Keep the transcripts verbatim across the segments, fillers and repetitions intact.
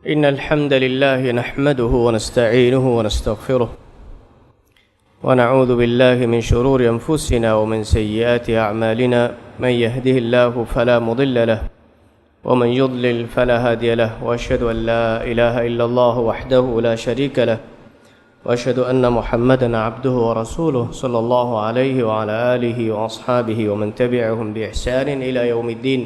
إن الحمد لله نحمده ونستعينه ونستغفره، ونعوذ بالله من شرور أنفسنا ومن سيئات أعمالنا. من يهده الله فلا مضل له، ومن يضلل فلا هادي له، وأشهد أن لا إله إلا الله وحده لا شريك له، وأشهد أن محمدا عبده ورسوله، صلى الله عليه وعلى آله وأصحابه ومن تبعهم بإحسان إلى يوم الدين.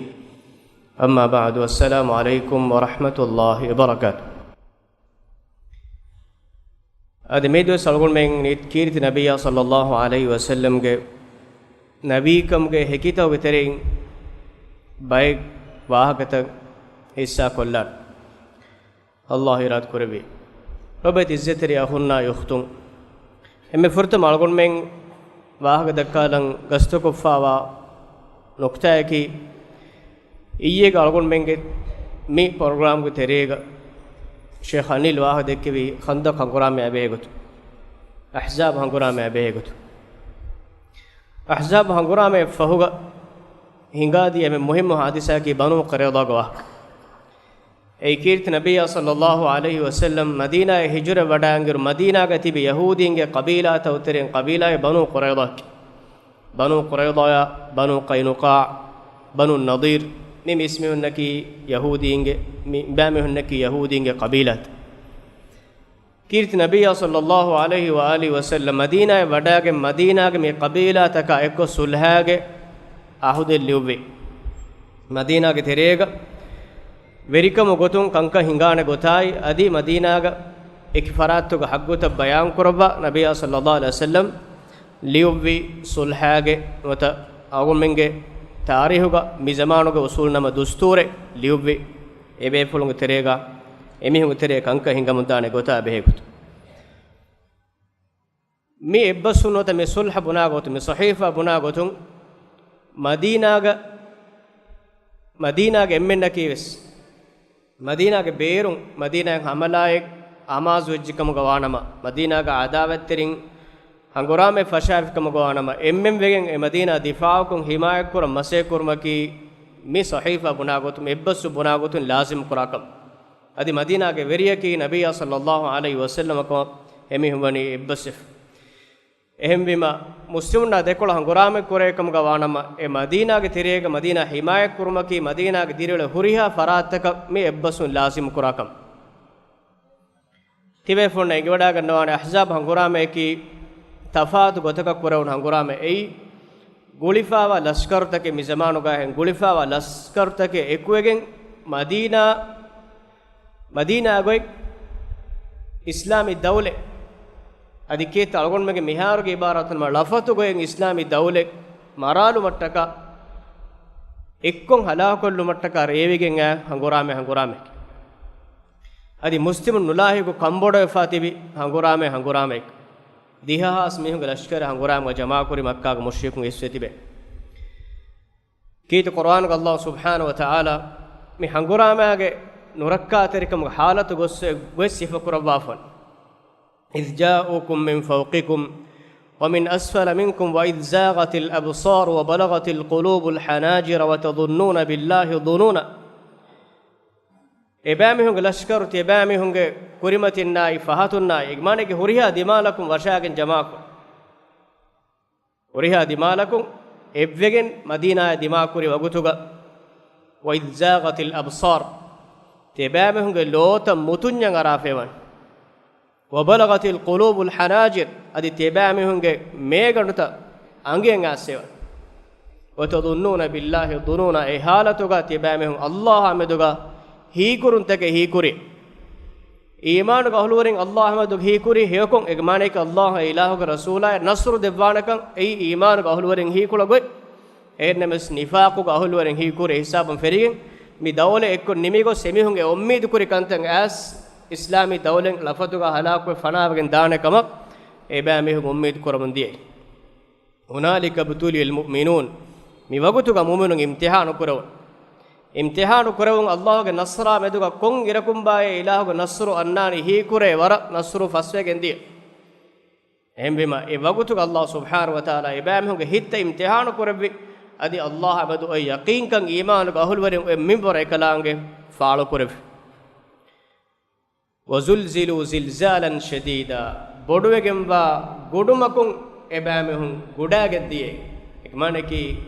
أما بعد، السلام عليكم ورحمة الله وبركاته. އަދި މި ދުވަސް އަޅުގަނޑުމެން ނިތް ކީރިތި ނަބިއްޔާ ޞައްލައްލާހު ޢަލައިހި ވަސައްލަމްގެ ނަބީކަމުގެ ހެކިތަކުގެ ތެރެއިން ބައެއް ވާހަކަތައް ހިއްސާ ކޮށްލާން ﷲ އިރާދަ ކުރެއްވި. ރޮބެތި އިއްޒަތްތެރި އަޚުންނާ އުޚްތުން، އެންމެ ފުރަތަމަ އަޅުގަނޑުމެން ވާހަކަ ދައްކާލަން ގަސްތުކޮށްފާވާ ނުކުތާއަކީ، އިއްޔެގެ އަޅުގަނޑުމެންގެ މި ޕްރޮގްރާމްގެ ތެރޭގަ ޝޭޚް އަނީލް ވާހަކަ ދެއްކެވި ޚަންދަޤް ހަނގުރާމައާ ބެހޭގޮތުން، އަޙްޒާބް ހަނގުރާމައާ ބެހޭގޮތުން. އަޙްޒާބް ހަނގުރާމައަށް ފަހުގަ ހިނގާދިޔަ އެންމެ މުހިއްމު ޙާދިސާއަކީ ބަނޫ ޤުރައިޟާގެ ވާހަކަ. އެއީ ކީރިތި ނަބިއްޔާ ޞައްލައްލާހު ޢަލައިހި ވަސައްލަމް މަދީނާއަށް ހިޖުރަ ވަޑައިގެން އިރު، މަދީނާގަ ތިބި ޔަހޫދީންގެ ޤަބީލާތައް ތެރެއިން ޤަބީލާއެއް ބަނޫ ޤުރައިޟާއަކީ. ބަނޫ ޤުރައިޟާއާ، ބަނޫ ޤައިނުޤާޢު، ބަނޫ ނަޟީރު، މި މިސްމިހުންނަކީ ޔަހޫދީންގެ، މި ބައިމީހުންނަކީ ޔަހޫދީންގެ ޤަބީލާތައް. ކީރިތި ނަބިއްޔާ ޞައްލައްލާހު ޢަލައިހި ވައާލިހި ވަސައްލަމް މަދީނާއަށް ވަޑައިގެން މަދީނާގެ މި ޤަބީލާތަކާ އެއްކޮށް ޞުލްޙާގެ ޢަހުދެއް ލިޔުއްވި. މަދީނާގެ ތެރޭގަ ވެރިކަމުގެ ގޮތުން ކަންކަން ހިނގާނެ ގޮތާއި، އަދި މަދީނާގަ އެކި ފަރާތްތަކުގެ ޙައްޤުތައް ބަޔާންކުރައްވާ ނަބިއްޔާ ޞައްލައްލާހު ޢަލައިހި ވަސައްލަމް ލިޔުއްވި ޞުލްޙާގެ ނުވަތަ އަޅުގަނޑުމެންގެ ތާރީޚުގަ މި ޒަމާނުގެ އުޞޫލުން ނަމަ ދުސްތޫރެއް ލިޔުއްވި އެބޭފުޅުންގެ ތެރޭގަ އެމީހުންގެ ތެރޭ ކަންކަން ހިނގަމުންދާނެ ގޮތާ ބެހޭ ގޮތުން. މި އެއްބަސްވުން ނުވަތަ މި ޞުލްޙަ ބުނާ ގޮތުން، މި ޞަޙީފާ ބުނާ ގޮތުން، މަދީނާގަ، މަދީނާގެ އެންމެންނަކީ ވެސް، މަދީނާގެ ބޭރުން، މަދީނާއަށް ޙަމަލާއެއް އާމާޒުވެއްޖެ ކަމުގަ ވާނަމަ، މަދީނާގަ ޢަދާވަތްތެރިން ހަނގުރާމައެއް ފަށާފި ކަމުގަ ވާނަމަ، އެންމެން ވެގެން އެ މަދީނާ ދިފާޢުކޮށް، ޙިމާޔަތްކުރަން، މަސައްކަތް ކުރުމަކީ މި ޞަޙީފާ ބުނާ ގޮތުން، މި އެއްބަސްވުން ބުނާ ގޮތުން ލާޒިމް ކުރާ ކަމެއް. އަދި މަދީނާގެ ވެރިޔަކީ ނަބިއްޔާ ޞައްލައްލާހު ޢަލައިހި ވަސައްލަމަކަމަށް އެމީހުން ވަނީ އެއްބަސްވެފަ. އެހެންވީމަ، މުސްލިމުންނާ ދެކޮޅަށް ހަނގުރާމަ ކުރޭ ކަމުގަ ވާނަމަ، އެ މަދީނާގެ ތެރޭގަ މަދީނާ ޙިމާޔަތް ކުރުމަކީ މަދީނާގެ ދިރިއުޅޭ ހުރިހާ ފަރާތްތަކަށް މި އެއްބަސްވުން ލާޒިމް ކުރާ ކަމެއް. ތިބޭފުޅުންނަށް އެނގިވަޑައިގަންނަވާނެ، އަޙްޒާބް ހަނގުރާމައަކީ ތަފާތު ގޮތަކަށް ކުރެވުނު ހަނގުރާމަ. އެއީ، ގުޅިފާވާ ލަޝްކަރުތަކެއް، މި ޒަމާނުގައި ހެން ގުޅިފާވާ ލަޝްކަރުތަކެއް އެކުވެގެން މަދީނާ، މަދީނާ ގޮތް އިސްލާމީ ދައުލަތް، އަދި ކީއްތަ އަޅުގަނޑުމެންގެ މިހާރުގެ އިބާރާތުން މަ ޅަފަތު ގޮތް އިސްލާމީ ދައުލަތް މަރާލުމަށްޓަކާ އެއްކޮށް ހަލާކުކޮށްލުމަށްޓަކާ ރޭވިގެން އައި ހަނގުރާމަ ހަނގުރާމައެކޭ. އަދި މުސްލިމުން ނުލާހިކު ކަންބޮޑުވެފާ ތިބި ހަނގުރާމަ ހަނގުރާމައެކޭ. ދިހަ ހާސް މީހުންގެ ލަޝްކަރެއް ހަނގުރާމަ ޖަމާކުރި މައްކާގެ މުޝްރިކުން އިސްވެ ތިބެ. ކީރިތި ޤުރްއާނުގަ ﷲ ސުބްޙާނަހޫ ވަތަޢާލާ މި ހަނގުރާމައިގެ ނުރައްކާތެރިކަމުގެ ޙާލަތު ގޮއްސަ ގޮތް ސިފަކުރައްވާފަ. إذ جاءوكم من فوقكم ومن أسفل منكم وإذ زاغت الأبصار وبلغت القلوب الحناجر وتظنون بالله الظنونا. އެބައިމީހުންގެ ލަޝްކަރު ތިޔަބައިމީހުންގެ ކުރިމަތިންނާއި ފަހަތުންނާއި، އެ މާނައަކީ ހުރިހާ ދިމާލަކުން ވަށާގެން ޖަމާކޮށް، ހުރިހާ ދިމާލަކުން އެއްވެގެން މަދީނާއަށް ދިމާކުރި ވަގުތުގަ، وإذ زاغت الأبصار، ތިޔަބައިމީހުންގެ ލޯތައް މުތުންޏަށް އަރާފައިވަނީ. وبلغت القلوب الحناجر، އަދި ތިޔަބައިމީހުންގެ މޭގަނޑުތައް އަނގައަށް އައިސްފައިވަނީ. وتظنون بالله الظنونا، އެ ޙާލަތުގަ ތިޔަބައިމީހުން ﷲ އާ މެދުގަ ހީކުރުންތަކެއް ހީކުރި. އީމާނުގެ އަހުލުވެރިން ﷲ އާ މެދުގަ ހީކުރި ހެޔޮކޮށް، އޭގެ މާނައަކީ ﷲ އާ އިލާހުގެ ރަސޫލާއަށް ނަޞްރު ދެއްވާނެކަން، އެއީ އީމާނުގެ އަހުލުވެރިން ހީކުޅަ ގޮތް. އެހެންނަމަވެސް ނިފާޤުގެ އަހުލުވެރިން ހީކުރި އެ ހިސާބުން ފެށިގެން، މި ދައުލަތް އެއްކޮށް ނިމިގޮސް އެމީހުންގެ އުއްމީދު ކުރި ކަންތައް އައިސް، އިސްލާމީ ދައުލަތް ޅަފަތުގަ ހަލާކުވެ ފަނާވެގެން ދާނެ ކަމަށް އެބައިމީހުން އުއްމީދު ކުރަމުން ދިޔައީ. هنالك ابتلي المؤمنون، މި ވަގުތުގަ މުއުމިނުން އިމްތިޙާނު ކުރެވުނު. އިމްތިޙާނު ކުރެވުނު ﷲ ގެ ނަޞްރާ މެދުގަ ކޮން އިރަކުންބާއޭ އިލާހުގެ ނަޞްރު އަންނާނީ ހީކުރޭ ވަރަށް ނަޞްރު ފަސްވެގެން ދިޔަ. އެހެންވީމަ، އެ ވަގުތުގަ ﷲ ސުބްޙާނަހޫ ވަތަޢާލާ އެބައިމީހުންގެ ހިތްތައް އިމްތިޙާނު ކުރެއްވި، އަދި ﷲ އާ މެދު އޮތް ޔަޤީންކަން އީމާނުގެ އަހުލުވެރިން އޮތް މިންވަރަށް އެކަލާނގެ ފާޅުކުރެއްވި. وزلزلوا زلزالا شديدا، ބޮޑުވެގެންވާ ގުޑުމަކުން އެބައިމީހުން ގުޑައިގެން ދިޔައީ. އެކަމާނަކީ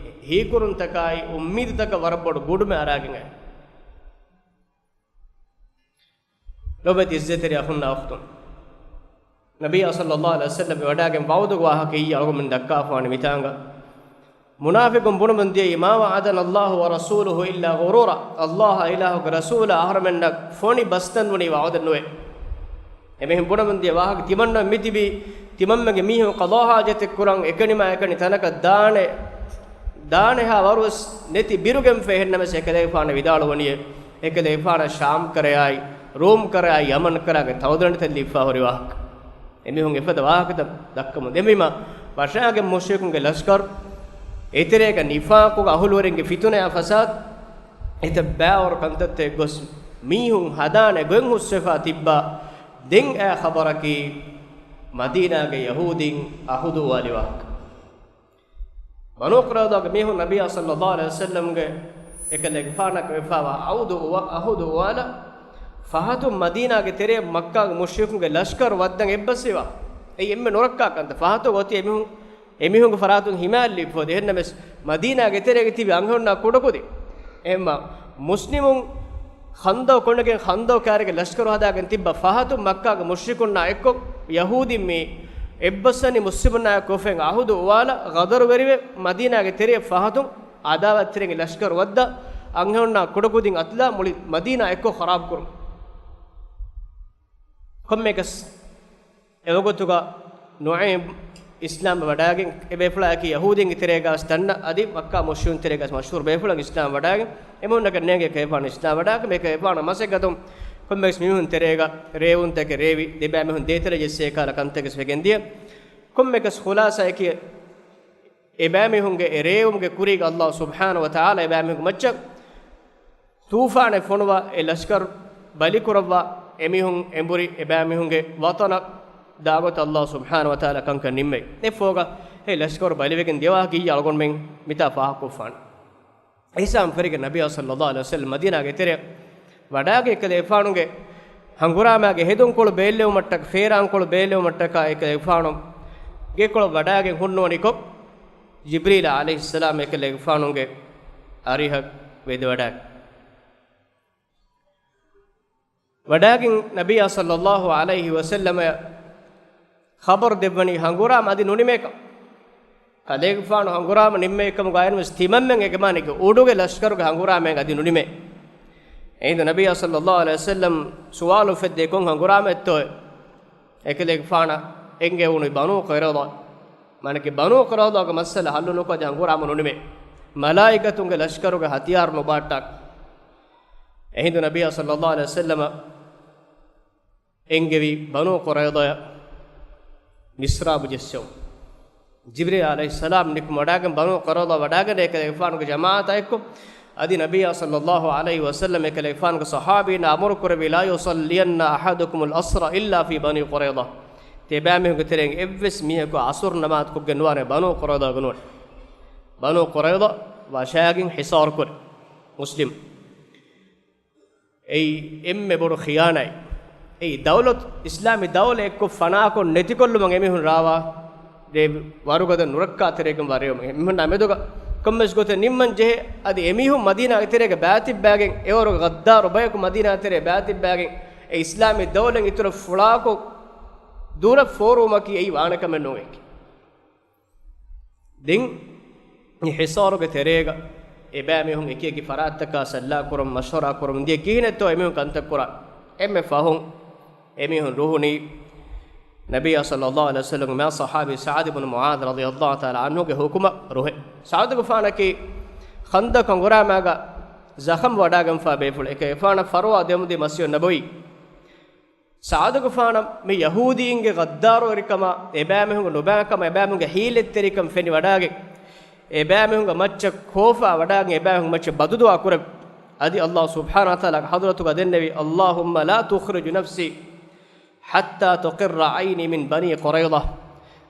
ހީކުރުންތަކާއި އުއްމީދުތަކަށް ވަރަށް ބޮޑު ގުޑުމެއް އަރާގެން އައި. ލޮބެތި އިއްޒަތްތެރި އަޚުންނާ އުޚްތުން، ނަބިއްޔާ ޞައްލައްލާހު ޢަލައިހި ވަސައްލަމް ވަޑާގެން ވަޢުދުގެ ވާހަކަ އިއްޔެ އަޅުގަނޑުމެން ދައްކާފާނެ މިތާނގަ. މުނާފިޤުން ބުނަމުން ދިޔައީ، "ما وعدنا الله ورسوله إلا غرورا." ﷲ އާ އިލާހުގެ ރަސޫލާ އަހަރެމެންނަށް ފޮނި ބަސްތަންވުނީ ވަޢުދެއް ނުވޭ. އެމީހުން ބުނަމުން ދިޔަ ވާހަކަ ތިމަންނަ މިތިބީ، ތިމަންމެގެ މީހުން ޤަޟާ ޙާޖަތެއް ކުރަން އެކަނިމާ އެކަނި ތަނަކަށް ދާނެ، ދާނެހާ ވަރުވެސް ނެތި ބިރުގެންފަ. އެހެންނަމަސް އެކަލޭގެފާނަށް ވިދާޅުވަނީ، އެކަލޭގެފާނަށް ޝާމް ކަރަޔާއި، ރޫމް ކަރަޔާއި، ޔަމަން ކަރަޔާގެ ތައުދަނޑިތައް ލިބިފާ ހުރި ވާހަކަ. އެމީހުން އެފަދަ ވާހަކަތައް ދައްކަމުން ދެމީމަ، ވަށާގެން މުޝްރިކުންގެ ލަޝްކަރު، އެތެރޭގަ ނިފާޤުގެ އަހުލުވެރިންގެ ފިތުނަޔާ ފަސާދަ، އެތައް ބައިވަރު ކަންތައްތައް ގޮސް މީހުން ހަދާނެ ގޮތް ހުސްވެފާ ތިއްބާ. ދެން އައި ޚަބަރަކީ މަދީނާގެ ޔަހޫދީން އަހުދު އުވާލި ވާހަކަ. ބަނޫ ޤުރައިޟާގެ މީހުން ނަބިއްޔާ ޞައްލައްލާހު ޢަލައިހި ވަސައްލަމްގެ އެކަލޭގެފާނަށް ވެފާވާ އަހުދު އުވާ-، އަހުދު އުވާލާ ފަހަތުން މަދީނާގެ ތެރެއަށް މައްކާގެ މުޝްރިކުންގެ ލަޝްކަރު ވައްދަން އެއްބަސްވީމަ، އެއީ އެންމެ ނުރައްކާ ކަންތައް. ފަހަތު އޮތީ އެމީހުން، އެމީހުންގެ ފަރާތުން ހިމާލި ފޯދި. އެހެންނަމަސް މަދީނާގެ ތެރޭގަ ތިބި އަންހެނުންނާ ކުޑަކުދިން. އެހެންމަ މުސްލިމުން ޚަންދަޤު ކޮނޑެގެން ޚަންދަޤު ކާރިގެ ލަޝްކަރު ހަދާގެން ތިއްބަ ފަހަތުން މައްކާގެ މުޝްރިކުންނާ އެއްކޮށް، ޔަހޫދީން މި އެއްބަސްވަނީ މުސްލިމުންނާ އެއްކޮށް އަހުދު އުވާލާ ޣަދަރުވެރިވެ، މަދީނާގެ ތެރެއަށް ފަހަތުން ޢަދާވަތްތެރިންގެ ލަޝްކަރު ވައްދާ، އަންހެނުންނާ ކުޑަކުދިން އަތުލާ މުޅި މަދީނާ އެއްކޮށް ޚަރާބު ކުރުން. ކޮންމެއަކަސް އެވަގުތުގަ ނުޢައިމް އިސްލާމް ވަޑާގެން، އެ ބޭފުޅާއަކީ ޔަހޫދީންގެ ތެރޭގަވެސް ދަންނަ އަދި މައްކާ މުޝްރިކުން ތެރޭގަވެސް މަޝްހޫރު ބޭފުޅަކީ އިސްލާމް ވަޑާގެން، އެމީހުންނަކަށް ނޭނގޭ އެކަލޭގެފާނު އިސްލާމް ވަޑާގެން، އެކަލޭގެފާނު މަސައްކަތުން ކޮންމެވެސް މީހުން ތެރޭގަ ރޭވުންތަކެއް ރޭވި، ދެބައިމީހުން ދޭތެރެ ޖެއްސޭ ކަހަލަ ކަންތަކެސް ވެގެން ދިޔަ. ކޮންމެއަކަސް ޚުލާޞާއަކީ އެބައިމީހުންގެ އެ ރޭވުމުގެ ކުރީގަ ﷲ ސުބްޙާނަހޫ ވަތަޢާލާ އެބައިމީހުންގެ މައްޗަށް ތޫފާނެއް ފޮނުވާ، އެ ލަޝްކަރު ބަލިކުރައްވާ، އެމީހުން އެނބުރި އެބައިމީހުންގެ ވަޠަނަށް ދާގޮތަށް ﷲ ސުބްޙާނަހޫ ވަތަޢާލާ ކަންކަން ނިންމައި. ދެފޯގަ އެ ލަޝްކަރު ބަލިވެގެން ދިޔަ ވާހަކަ އިއްޔެ އަޅުގަނޑުމެން މިތާ ފާހަގަކޮށްފާނެ. އިސްލާމް ފެރިގެން ނަބިއްޔާ ޞައްލައްލާހު ޢަލައިހި ވަސައްލަމް މަދީނާގެ ތެރެއަށް ވަޑާގެ އެކަލޭގެފާނުގެ ހަނގުރާމާގެ ހެދުންކޮޅު ބޭއްލެވުމަށްޓަކާ، ފޭރާންކޮޅު ބޭއްލެވުމަށްޓަކާ އެކަލޭގެފާނު ގެކޮޅަށް ވަޑާގެން ހުންނުވަނިކޮށް، ޖިބްރީލް ޢަލައިހިއްސަލާމް އެކަލޭގެފާނުގެ އަރިހަށް ވެދެވަޑާގެން. ވަޑާގެން ނަބިއްޔާ ޞައްލައްލާހު ޢަލައިހި ވަސައްލަމަށް ޚަބަރު ދެއްވަނީ ހަނގުރާމަ އަދި ނުނިމޭކަން. ކަލޭގެފާނު ހަނގުރާމަ ނިންމޭ ކަމުގައި ވެސް ތިމަންމެން އެކަމާނެގެ އުޑުގެ ލަޝްކަރުގެ ހަނގުރާމައެއް އަދި ނުނިމޭ. އެހިނދު ނަބިއްޔާ ޞައްލައްލާހު ޢަލައިހި ވަސައްލަމް ސުވާލު އުފެއްދޭ ކޮން ހަނގުރާމައެއްތޯއޭ؟ އެކަލޭގެފާނަށް އެންގެވުނު ބަނޫ ޤުރައިޟާ. މާނަކީ ބަނޫ ޤުރައިޟާގެ މައްސަލަ ހައްލު ނުކޮށް އަދި ހަނގުރާމަ ނުނިމޭ. މަލާއިކަތުންގެ ލަޝްކަރުގެ ހަތިޔާރު ނުބަހައްޓާ. އެހިނދު ނަބިއްޔާ ޞައްލައްލާހު ޢަލައިހި ވަސައްލަމަށް އެންގެވި ބަނޫ ޤުރައިޟާއަށް މިސްރާބު ޖެއްސެވުން. ޖިބްރީލް ޢަލައިހިއްސަލާމް ނިކުމެވަޑާގެން ބަނޫ ޤުރައިޟާ ވަޑާގެން އެކަލޭގެފާނުގެ ޖަމާޢަތާ އެއްކޮށް، އަދި ނަބިއްޔާ ޞައްލައްލާހު ޢަލައިހި ވަސައްލަމް އެކަލޭގެފާނުގެ ޞަޙާބީންނާ އަމުރު ކުރެއްވި، "لا يصلين أحدكم العصر إلا في بني قريظة." ތިޔަބައިމީހުންގެ ތެރެއިން އެއްވެސް މީހަކު ޢަޞުރު ނަމާދު ކޮށްގެން ނުވާނެ ބަނޫ ޤުރައިޟާގަ ނުވަތަ. ބަނޫ ޤުރައިޟާ ވަށާގެން ޙިޞާރު ކުރި މުސްލިމް. އެއީ އެންމެ ބޮޑު ޚިޔާނާތް. އެއީ ދައުލަތު، އިސްލާމީ ދައުލަތް އެއްކޮށް ފަނާކޮށް ނެތިކޮށްލުމަށް އެމީހުން ރާވާ ދޭ ވަރުގަދަ ނުރައްކާތެރޭގެން ވާ ރޭވުމެއް. އެމީހުންނާ މެދުގަ ކޮންމެސް ގޮތެއް ނިންމަން ޖެހޭ. އަދި އެމީހުން މަދީނާގެ ތެރޭގަ ބައިތިއްބައިގެން، އެވަރުގެ ޣައްދާރު ބަޔަކު މަދީނާ ތެރޭ ބައިތިއްބައިގެން، އެ އިސްލާމީ ދައުލަތް އިތުރަށް ފުޅާކޮށް ދުރަށް ފޯރުވުމަކީ އެއީ ވާނެ ކަމެއް ނޫން. އެކި ދެން މި ޙިޞާރުގެ ތެރޭގަ އެބައިމީހުން އެކި އެކި ފަރާތްތަކާ ސައްލާ ކުރަން، މަޝްވަރާ ކުރަމުން ދިޔަ. ކިހިނެއްތޯ އެމީހުން ކަންތައް ކުރާ؟ އެންމެ ފަހުން އެމީހުން ރުހުނީ ނަބިއްޔާ ޞައްލައްލާހު ޢަލައިހި ވަސައްލަމްގެ މާ ޞަޙާބީ ސަޢްދު ބުނު މުޢާޛް ރަޟިޔައްލާހު ތަޢާލާ ޢަންހުގެ ޙުކުމަށް ރުހޭ. ސަޢްދުގެފާނަކީ ޚަންދަޤު ހަނގުރާމާގަ ޒަޚަމް ވަޑާގެންފާ ބޭފުޅެއް. އެކަލޭގެފާނަށް ފަރުވާ ދެމުންދިޔަ މަސްޖިދު ނަބަވީ. ސަޢްދުގެފާނަށް މި ޔަހޫދީންގެ ޣައްދާރުވެރިކަމާ، އެބައިމީހުންގެ ނުބައިކަމާ، އެބައިމީހުންގެ ހީލަތްތެރިކަން ފެނިވަޑާގެން، އެބައިމީހުންގެ މައްޗަށް ކޯފާ ވަޑާގެން، އެބައިމީހުންގެ މައްޗަށް ބަދުދުޢާ ކުރެއްވި. އަދި ﷲ ސުބްޙާނަހޫ ވަތަޢާލާގެ ޙަޟްރަތުގަ ދެންނެވި، "اللهم لا تخرج نفسي حتى تقر عيني من بني قريظة."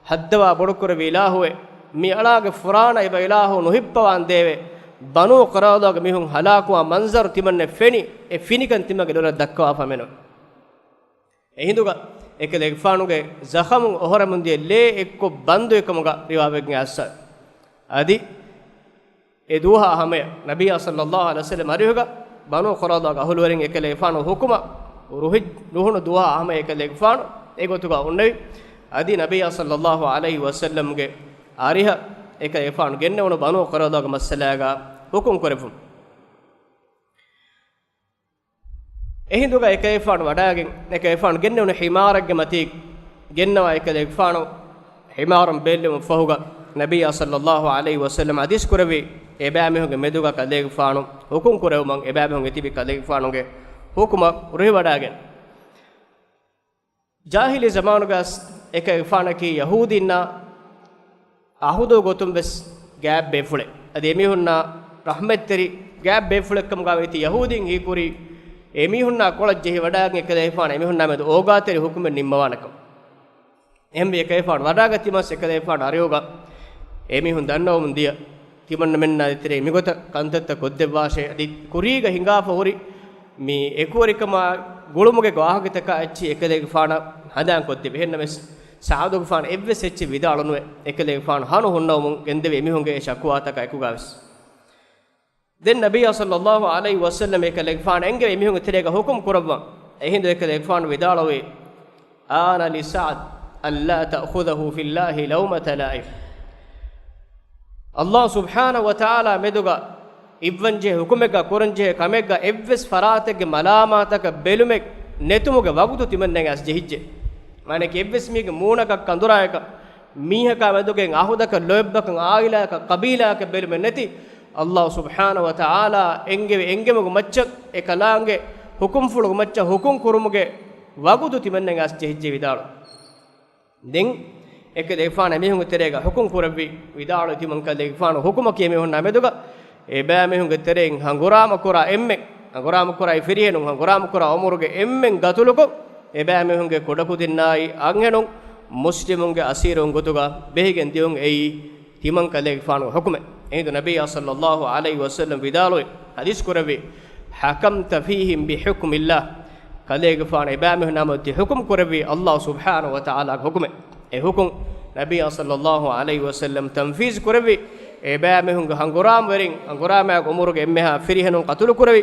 ހައްދަވާ ބޮޑު ކުރެއްވި އިލާހުވެ، މި އަޅާގެ ފުރާނަ އެބަ އިލާހު ނުހިއްޕަވާންދޭވެ. ބަނޫ ޤުރައިޟާގެ މީހުން ހަލާކުވާ މަންޒަރު ތިމަންނަ ފެނި، އެ ފިނިކަން ތިމަގެ ލޮލަށް ދައްކަވާފަ މެނު. އެހިނދުގަ އެކަލޭގެފާނުގެ ޒަޚަމުން އޮހޮރަމުން ދިޔަ ލޭ އެއްކޮށް ބަންދު އެކަމުގަ ރިވާވެގެން އައްސަ. އަދި އެ ދުވަހާ ހަމަޔަށް ނަބިއްޔާ ޞައްލައްލާހު ޢަލައިހި ވަސައްލަމް އަރިހުގަ ބަނޫ ޤުރައިޟާގެ އަހުލުވެރިން އެކަލޭގެފާނު ޙުކުމަށް ރުހި-، ރުހުނު ދުވަހާ ހަމަޔަށް އެކަލޭގެފާނު އެގޮތުގަ އޮންނެވި. އަދި ނަބިއްޔާ ޞައްލައްލާހު ޢަލައިހި ވަސައްލަމްގެ އަރިހަށް އެކަލޭގެފާނު ގެންނެވުނު ބަނޫ ޤުރައިޟާގެ މައްސަލާގަ ޙުކުމް ކުރެއްވުން. އެހިނދުގަ އެކަލޭގެފާނު ވަޑާގެން، އެކަލޭގެފާނު ގެންނެވުނު ޙިމާރެއްގެ މަތީ ގެންނަވާ އެކަލޭގެފާނު ޙިމާރުން ބޭއްލެވުމަށް ފަހުގަ، ނަބިއްޔާ ޞައްލައްލާހު ޢަލައިހި ވަސައްލަމް ޙަދީޘް ކުރެއްވި، އެބައިމީހުންގެ މެދުގަ ކަލޭގެފާނު ޙުކުމް ކުރެވުމަށް، އެބައިމީހުން އެތިބި ކަލޭގެފާނުގެ ޙުކުމަށް ރުހިވަޑާގެން. ޖާހިލީ ޒަމާނުގަ އެކަލޭގެފާނަކީ ޔަހޫދީންނާ އަހުދު ގޮތުން ވެސް ގާތް ބޭފުޅެއް. އަދި އެމީހުންނާ ރަޙްމަތްތެރި ގާތް ބޭފުޅެއްކަމުގަ ވެތި ޔަހޫދީން ހީކުރީ، އެމީހުންނާ ކޮޅަށް ޖެހިވަޑާގެން އެކަލޭގެފާނު އެމީހުންނާ މެދު އޯގާތެރި ޙުކުމެއް ނިންމަވާނެކަން. އެހެންވެ އެކަލޭގެފާނު ވަޑާގަތީމަސް އެކަލޭގެފާނު އަރިހުގަ އެމީހުން ދަންނަވަމުން ދިޔަ، ތިމަންނަމެންނާ ދޭތެރޭ މިގޮތަށް ކަންތައްތައް ކޮށްދެއްވާށޭ. އަދި ކުރީގަ ހިނގާފަ ހުރި މި އެކުވެރިކަމާ ގުޅުމުގެ ވާހަކަތަކާ އެއްޗިހި އެކަލޭގެފާނަށް ހަނދާން ކޮށްދެއްވި. އެހެންނަމަވެސް، ސަޢުދުގެފާނު އެއްވެސް އެއްޗެއް ވިދާޅުނުވެ، އެކަލޭގެފާނު ހަނު ހުންނަވަމުން ގެންދެވި އެމީހުންގެ ޝަކުވާތަކާ އެކުގަވެސް. ދެން ނަބިއްޔާ ޞައްލައްލާހު ޢަލައިހި ވަސައްލަމް އެކަލޭގެފާނަށް އެންގެވި އެމީހުންގެ ތެރޭގަ ޙުކުމް ކުރައްވަން. އެހިނދު އެކަލޭގެފާނު ވިދާޅުވި، آن لسعد ألا تأخذه في الله لومة لائم. ﷲ ސުބްޙާނަހު ވަތަޢާލާ މެދުގަ އިއްވަންޖެހޭ ޙުކުމެއްގަ ކުރަންޖެހޭ ކަމެއްގަ އެއްވެސް ފަރާތެއްގެ މަލާމާތަކަށް ބެލުމެއް ނެތުމުގެ ވަގުތު ތިމަންނައަށް ޖެހިއްޖެ. މާނައަކީ އެއްވެސް މީހެއްގެ މޫނަކަށް ކަނދުރާއަކަށް މީހަކާ މެދުގަ އެއް އަހުދަކަށް ލޯތްބަކަށް ޢާއިލާއަކަށް ޤަބީލާއަކަށް ބެލުމެއް ނެތި، ﷲ ސުބްޙާނަހު ވަތަޢާލާ އެންގެވި އެންގެމުގެ މައްޗަށް އެކަލާނގެ ޙުކުމްފުޅުގެ މައްޗަށް ޙުކުމް ކުރުމުގެ ވަގުތު ތިމަންނައަށް ޖެހިއްޖެ ވިދާޅު. ދެން އެކަލޭގެފާނު އެމީހުންގެ ތެރޭގަ ޙުކުމް ކުރެއްވި ވިދާޅުވި ތިމަން ކަލޭގެފާނު ޙުކުމަކީ އެމީހުންނާ މެދުގަ އެބައިމީހުންގެ ތެރެއިން ހަނގުރާމަކުރާ އެންމެން، ހަނގުރާމަކުރާ ފިރިހެނުން، ހަނގުރާމަކުރާ އުމުރުގެ އެންމެން ގަތުލުކޮށް، އެބައިމީހުންގެ ކުޑަކުދިންނާއި އަންހެނުން މުސްލިމުންގެ އަސީރުން ގޮތުގަ ބެހިގެން ދިޔުން އެއީ ތިމަން ކަލޭގެފާނުގެ ޙުކުމެއް. އެހިނދު ނަބިއްޔާ ޞައްލައްލާހު ޢަލައިހި ވަސައްލަމް ވިދާޅުވި، ޙަދީޘް ކުރެއްވި، حكمت فيهم بحكم الله. ކަލޭގެފާނު އެބައިމީހުންނާ މެދު ޙުކުމް ކުރެއްވީ ﷲ ސުބްޙާނަހު ވަތަޢާލާގެ ޙުކުމެއް. އެ ޙުކުމް ނަބިއްޔާ ޞައްލައްލާހު ޢަލައިހި ވަސައްލަމް ތަންފީޒު ކުރެއްވި، އެބައިމީހުންގެ ހަނގުރާމަވެރިން، ހަނގުރާމައިގެ އުމުރުގެ އެންމެހާ ފިރިހެނުން ޤަތުލު ކުރެވި.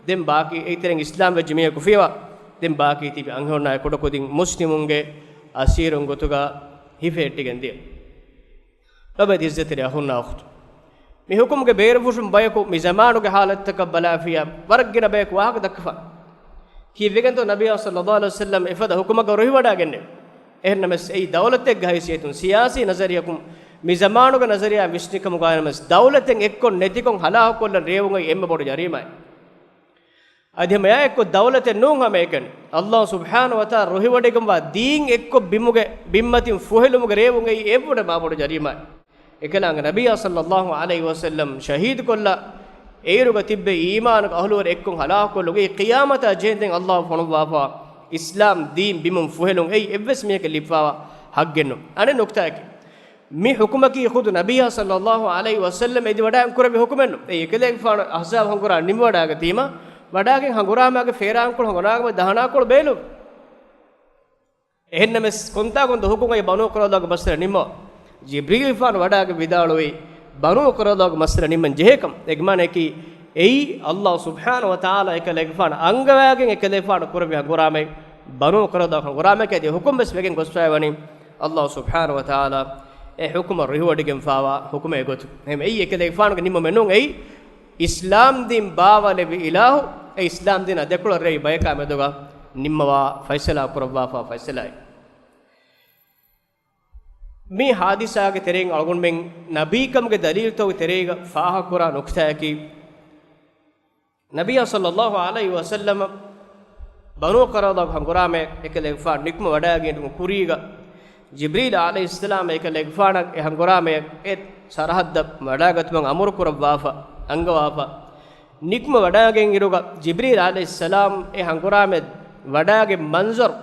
ދެން ބާކީ އެއިތެރެއިން އިސްލާމް ވެއްޖެ މީހަކު ފިޔަވާ، ދެން ބާކީ ތިބި އަންހެނުންނާއި ކުޑަކުދިން މުސްލިމުންގެ އަސީރުން ގޮތުގަ ހިފެހެއްޓިގެން ދިޔަ. ލޮބެތި ޢިއްޒަތްތެރި އަޚުންނާ އުޚްތުން، މި ޙުކުމުގެ ބޭރުފުށުން ބަޔަކު މި ޒަމާނުގެ ޙާލަތްތަކަށް ބަލާފިޔާ ވަރަށް ގިނަ ބަޔަކު ވާހަކަ ދައްކަފާނެ. ކީއްވެގެންތޯ ނަބިއްޔާ ޞައްލައްލާހު ޢަލައިހި ވަސައްލަމް އެފަދަ ޙުކުމަކަށް ރުހިވަޑާގެންނެވި؟ އެހެންނަމަވެސް އެއީ ދައުލަތެއްގެ ހައިސިއްޔަތުން ސިޔާސީ ނަޒަރިއްޔަކުން މި ޒަމާނުގެ ނަޒަރިއްޔާ ވިސްނިކަމުގައި ނަމަވެސް ދައުލަތެއް އެއްކޮށް ނެތިކޮށް ހަލާކުކޮށްލަން ރޭވުން އެއީ އެންމެ ބޮޑު ޖަރީމާއެއް. އަދި ހަމަ އެއާއެއްކޮށް ދައުލަތެއް ނޫން ހަމައެކަނި، ﷲ ސުބްޙާނަހު ވަތަޢާލާ ރުހިވޮޑިގެންވާ ދީން އެއްކޮށް ބިމުގެ ބިންމަތިން ފުހެލުމުގެ ރޭވުން އެއީ އެއްވުރެ މާބޮޑު ޖަރީމާއެއް. އެކަލާނގެ ނަބިއްޔާ ޞައްލައްލާހު ޢަލައިހި ވަސައްލަމް ޝަހީދުކޮށްލާ، އޭރުގަ ތިއްބެވި އީމާނުގެ އަހުލުވެރި އެއްކޮށް ހަލާކުކޮށްލުން އެއީ ޤިޔާމަތާ ޖެހެންދެން ﷲ ފޮނުއްވާފަ އިސްލާމް ދީން ބިމުން ފުހެލުން އެއީ އެއްވެސް މީހަކަށް ލިބިފާވާ ޙައްޤެއްނު. އަނެއް ނުކްތާއަކީ، މި ޙުކުމަކީ ޚުދު ނަބިއްޔާ ޞައްލައްލާހު ޢަލައިހި ވަސައްލަމް އެދިވަޑާން ކުރެއްވި ޙުކުމެއްނު. އެއީ އެކަލޭގެފާނު އަޙްޒާބު ހަނގުރާމަ ނިމިވަޑާގަތީމަ، ވަޑާގެން ހަނގުރާމާގެ ފޭރާންކޮޅު ހަނގުރާމަ ދަހަނާކޮޅު ބޭލުން. އެހެންނަމަވެސް، ކޮންތާކުންތަ ޙުކުމް އެއީ ބަނޫ ޤުރައިޟާގެ މައްސަލަ ނިންމަވާ؟ ޖިބްރީލްފާނު ވަޑާގެން ވިދާޅުވީ، ބަނޫ ޤުރައިޟާގެ މައްސަލަ ނިންމަން ޖެހޭކަން. އޭގެ މާނައަކީ، އެއީ ﷲ ސުބްޙާނަހު ވަތަޢާލާ އެކަލޭގެފާނު އަންގަވާގެން އެކަލޭގެފާނު ކުރެއްވި ހަނގުރާމައެއް، ބަނޫ ޤުރައިޟާގެ ހަނގުރާމައެކޭ. އަދި ޙުކުމް ވެސް ވެގެން ގޮސްފައިވަނީ، ﷲ ސުބްޙާނަހު ވަތަޢާލާ އެ ޙުކުމަށް ރުހިވޮޑިގެންފާވާ ޙުކުމެއް ގޮތުން. އެހެން އެއީ އެކަލޭގެފާނުގެ ނިންމުމެއް ނޫން. އެއީ އިސްލާމް ދީން ބާވައިލެއްވި އިލާހު، އެ އިސްލާމް ދީނާ ދެކޮޅަށް ރޭވި ބަޔަކާ މެދުގަ ނިންމަވާ ފައިސަލާ ކުރައްވާފާ ފައިސަލާއެއް. މި ޙާދިސާގެ ތެރެއިން އަޅުގަނޑުމެން ނަބީކަމުގެ ދަލީލުތަކުގެ ތެރޭގަ ފާހަގަކުރާ ނުކްތާއަކީ، ނަބިއްޔާ ޞައްލައްލާހު ޢަލައިހި ވަސައްލަމަ ބަނޫ ޤުރައިޟާގެ ހަނގުރާމަޔަށް އެކަލޭގެފާނު ނިކުމެވަޑައިގެން ކުރީގަ، ޖިބްރީލް ޢަލައިހިއްސަލާމް އެކަލޭގެފާނަށް އެ ހަނގުރާމަޔަށް އެ ސަރަޙައްދަށް ވަޑާގަތުމަށް އަމުރު ކުރައްވާފަ، އަންގަވާފަ، ނިކުމެވަޑައިގެން އިރުގަ، ޖިބްރީލް ޢަލައިހިއްސަލާމް އެ ހަނގުރާމަޔަށް ވަޑާގެ މަންޒަރު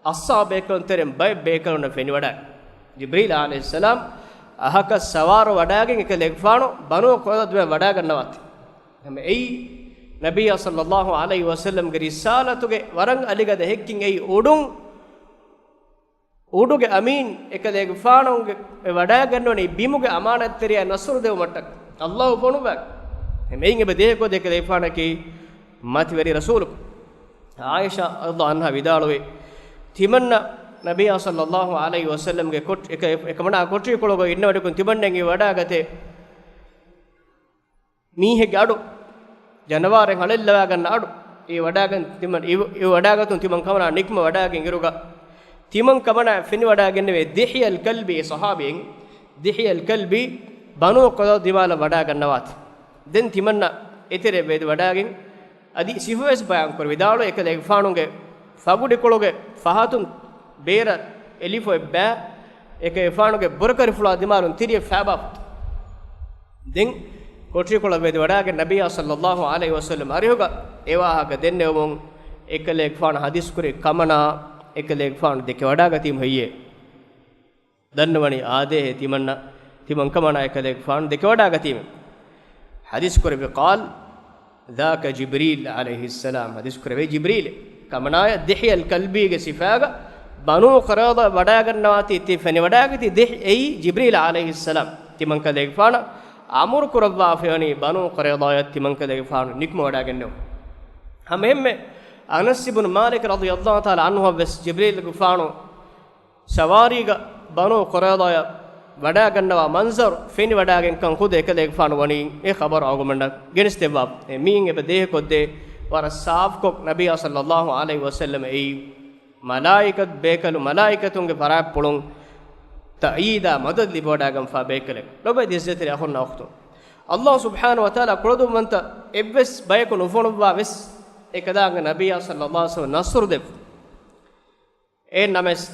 އައްޞާ ބޭކަލުން ތެރެއިން ބައެއް ބޭކަލުންނަށް ފެނިވަޑާ. ޖިބްރީލް ޢަލައިހިއްސަލާމް އަހަކަށް ސަވާރު ވަޑާގެން އެކަލޭގެފާނު ބަނޫ ޤުރައިޟާ ވަޑާގަންނަވާތީ. ހަމަ އެއީ ނަބިއްޔާ ޞައްލައްލާހު ޢަލައިހި ވަސައްލަމްގެ ރިސާލަތުގެ ވަރަށް އަލިގަދަ ހެއްކިން އެއީ އުޑުން، އުޑުގެ އަމީން އެކަލޭގެފާނުގެ ވަޑާގަންނަވަނީ ބިމުގެ އަމާނަތްތެރިޔާ ނަޞްރު ދެވުމަށްޓަކަ. ﷲ ފޮނުއްވާ. އެމެއިން އެބަ ދޭހަކޮށް ދެކެލޭގެފާނަކީ މަތިވެރި ރަސޫލު. ޢާއިޝާ ރަޟިޔައްލާހު ޢަންހާ ވިދާޅުވޭ، ތިމަންނަ ނަބިއްޔާ ޞައްލައްލާހު ޢަލައިހި ވަސައްލަމްގެ ކޮޓް-، އެކަ-، އެކަމަނާ ކޮޓަރިކޮޅުގަ އިންނަވަޑަކުން ތިމަންނައިން އެ ވަޑާގަތޭ މީހެއްގެ އަޑު، ޖަނަވާރެއް ހަޅެއްލަވާގަންނަ އަޑު، އެ ވަޑާގަން ތިމަން-، އެ ވަ-، އެ ވަޑާގަތުން ތިމަން ކަމަނާ ނިކުމެ ވަޑާގެން އިރުގަ، ތިމަން ކަމަނާ ފެނިވަޑާގެންނެވޭ ދިޙްޔަލް ކަލްބީ ޞަޙާބީން، ދިޙްޔަލް ކަލްބީ ބަނޫ ޤުރައިޟާ ދިމާލަށް ވަޑާގަންނަވާތި. ދެން ތިމަންނަ އެތެރެ ވެދި ވަޑާގެން އަދި ސިފަވެސް ބަޔާންކުރި ވިދާޅު އެކަލޭގެފާނުގެ ފަގުޑިކޮޅުގެ ފަހަތުން ބޭރަށް އެލިފޮއެއް ބާ، އެކަލޭގެފާނުގެ ބުރަކަރިފުޅާ ދިމާލުން ތިރިއެއް ފާބާފަ. ދެން ކޮޓަރިކޮޅަށް ވެދި ވަޑާގެން ނަބިއްޔާ ޞައްލައްލާހު ޢަލައިހި ވަސައްލަމް އަރިހުގަ އެ ވާހަކަ ދެންނެވުމުން އެކަލޭގެފާނު ޙަދީޘް ކުރި ކަމަނާ އެކަލޭގެފާނު ދެކެ ވަޑާގަތީމު ހެއްޔޭ؟ ދަންނަވަނީ އާދޭހޭ ތިމަންނަ، ތިމަން ކަމަނާ އެކަލޭގެފާނު ދެކެ ވަޑާގަތީމެ. ޙަދީޘް ކުރެއްވި ޤާލް، ذاك جبريل عليه السلام، ޙަދީޘް ކުރެވޭ ޖިބްރީލެ. ކަމަނާޔަށް ދިޙްޔަލް ކަލްބީގެ ސިފާގަ ބަނޫ ޤުރައިޟާ ވަޑާގަންނަވާތީ ތި ފެނިވަޑާގަތީ ދިޙް-، އެއީ ޖިބްރީލް ޢަލައިހިއްސަލާމް. ތިމަން ކަލޭގެފާނަށް އަމުރު ކުރައްވާފައިވަނީ ބަނޫ ޤުރައިޟާޔަށް ތިމަން ކަލޭގެފާނު ނިކުމެވަޑާގެންނެވުން. ހަމައެހެންމެ އަނަސް އިބްނު މާލިކް ރަޟިޔައްލާހު ތަޢާލާ ޢަންހުއަށް ވެސް ޖިބްރީލްގެފާނު ސަވާރީގަ ބަނޫ ޤުރައިޟާޔަށް ވަޑާގަންނަވާ މަންޒަރު ފެނިވަޑާގެންކަން ޚުދު އެކަލޭގެފާނު ވަނީ އެ ޚަބަރު އަޅުގަނޑަށް ގެނެސްދެއްވާފަ. އެ މީން އެބަ ދޭހަކޮށްދޭ ވަރަށް ސާފުކޮށް ނަބިއްޔާ ޞައްލައްލާހު ޢަލައިހި ވަސައްލަމަ އެއީ މަލާއިކަތް ބޭކަލު، މަލާއިކަތުންގެ ފަރާތްޕުޅުން ތައީދާ މަދަދު ލިބިވަޑާގަންފާ ބޭކަލެއް. ލޮބުވެތި އިއްޒަތްތެރި އަޚުންނާ އުޚްތުން، ﷲ ސުބްޙާނަހު ވަތަޢާލާ ކުޅަދުންވަންތަ އެއްވެސް ބަޔަކު ނުފޮނުއްވާ ވެސް އެކަލާނގެ ނަބިއްޔާ ޞައްލައްލާހު ޢަލައިހި ވަސައްލަމަ ނަޞްރު ދެއްވި. އެހެން ނަމަވެސް،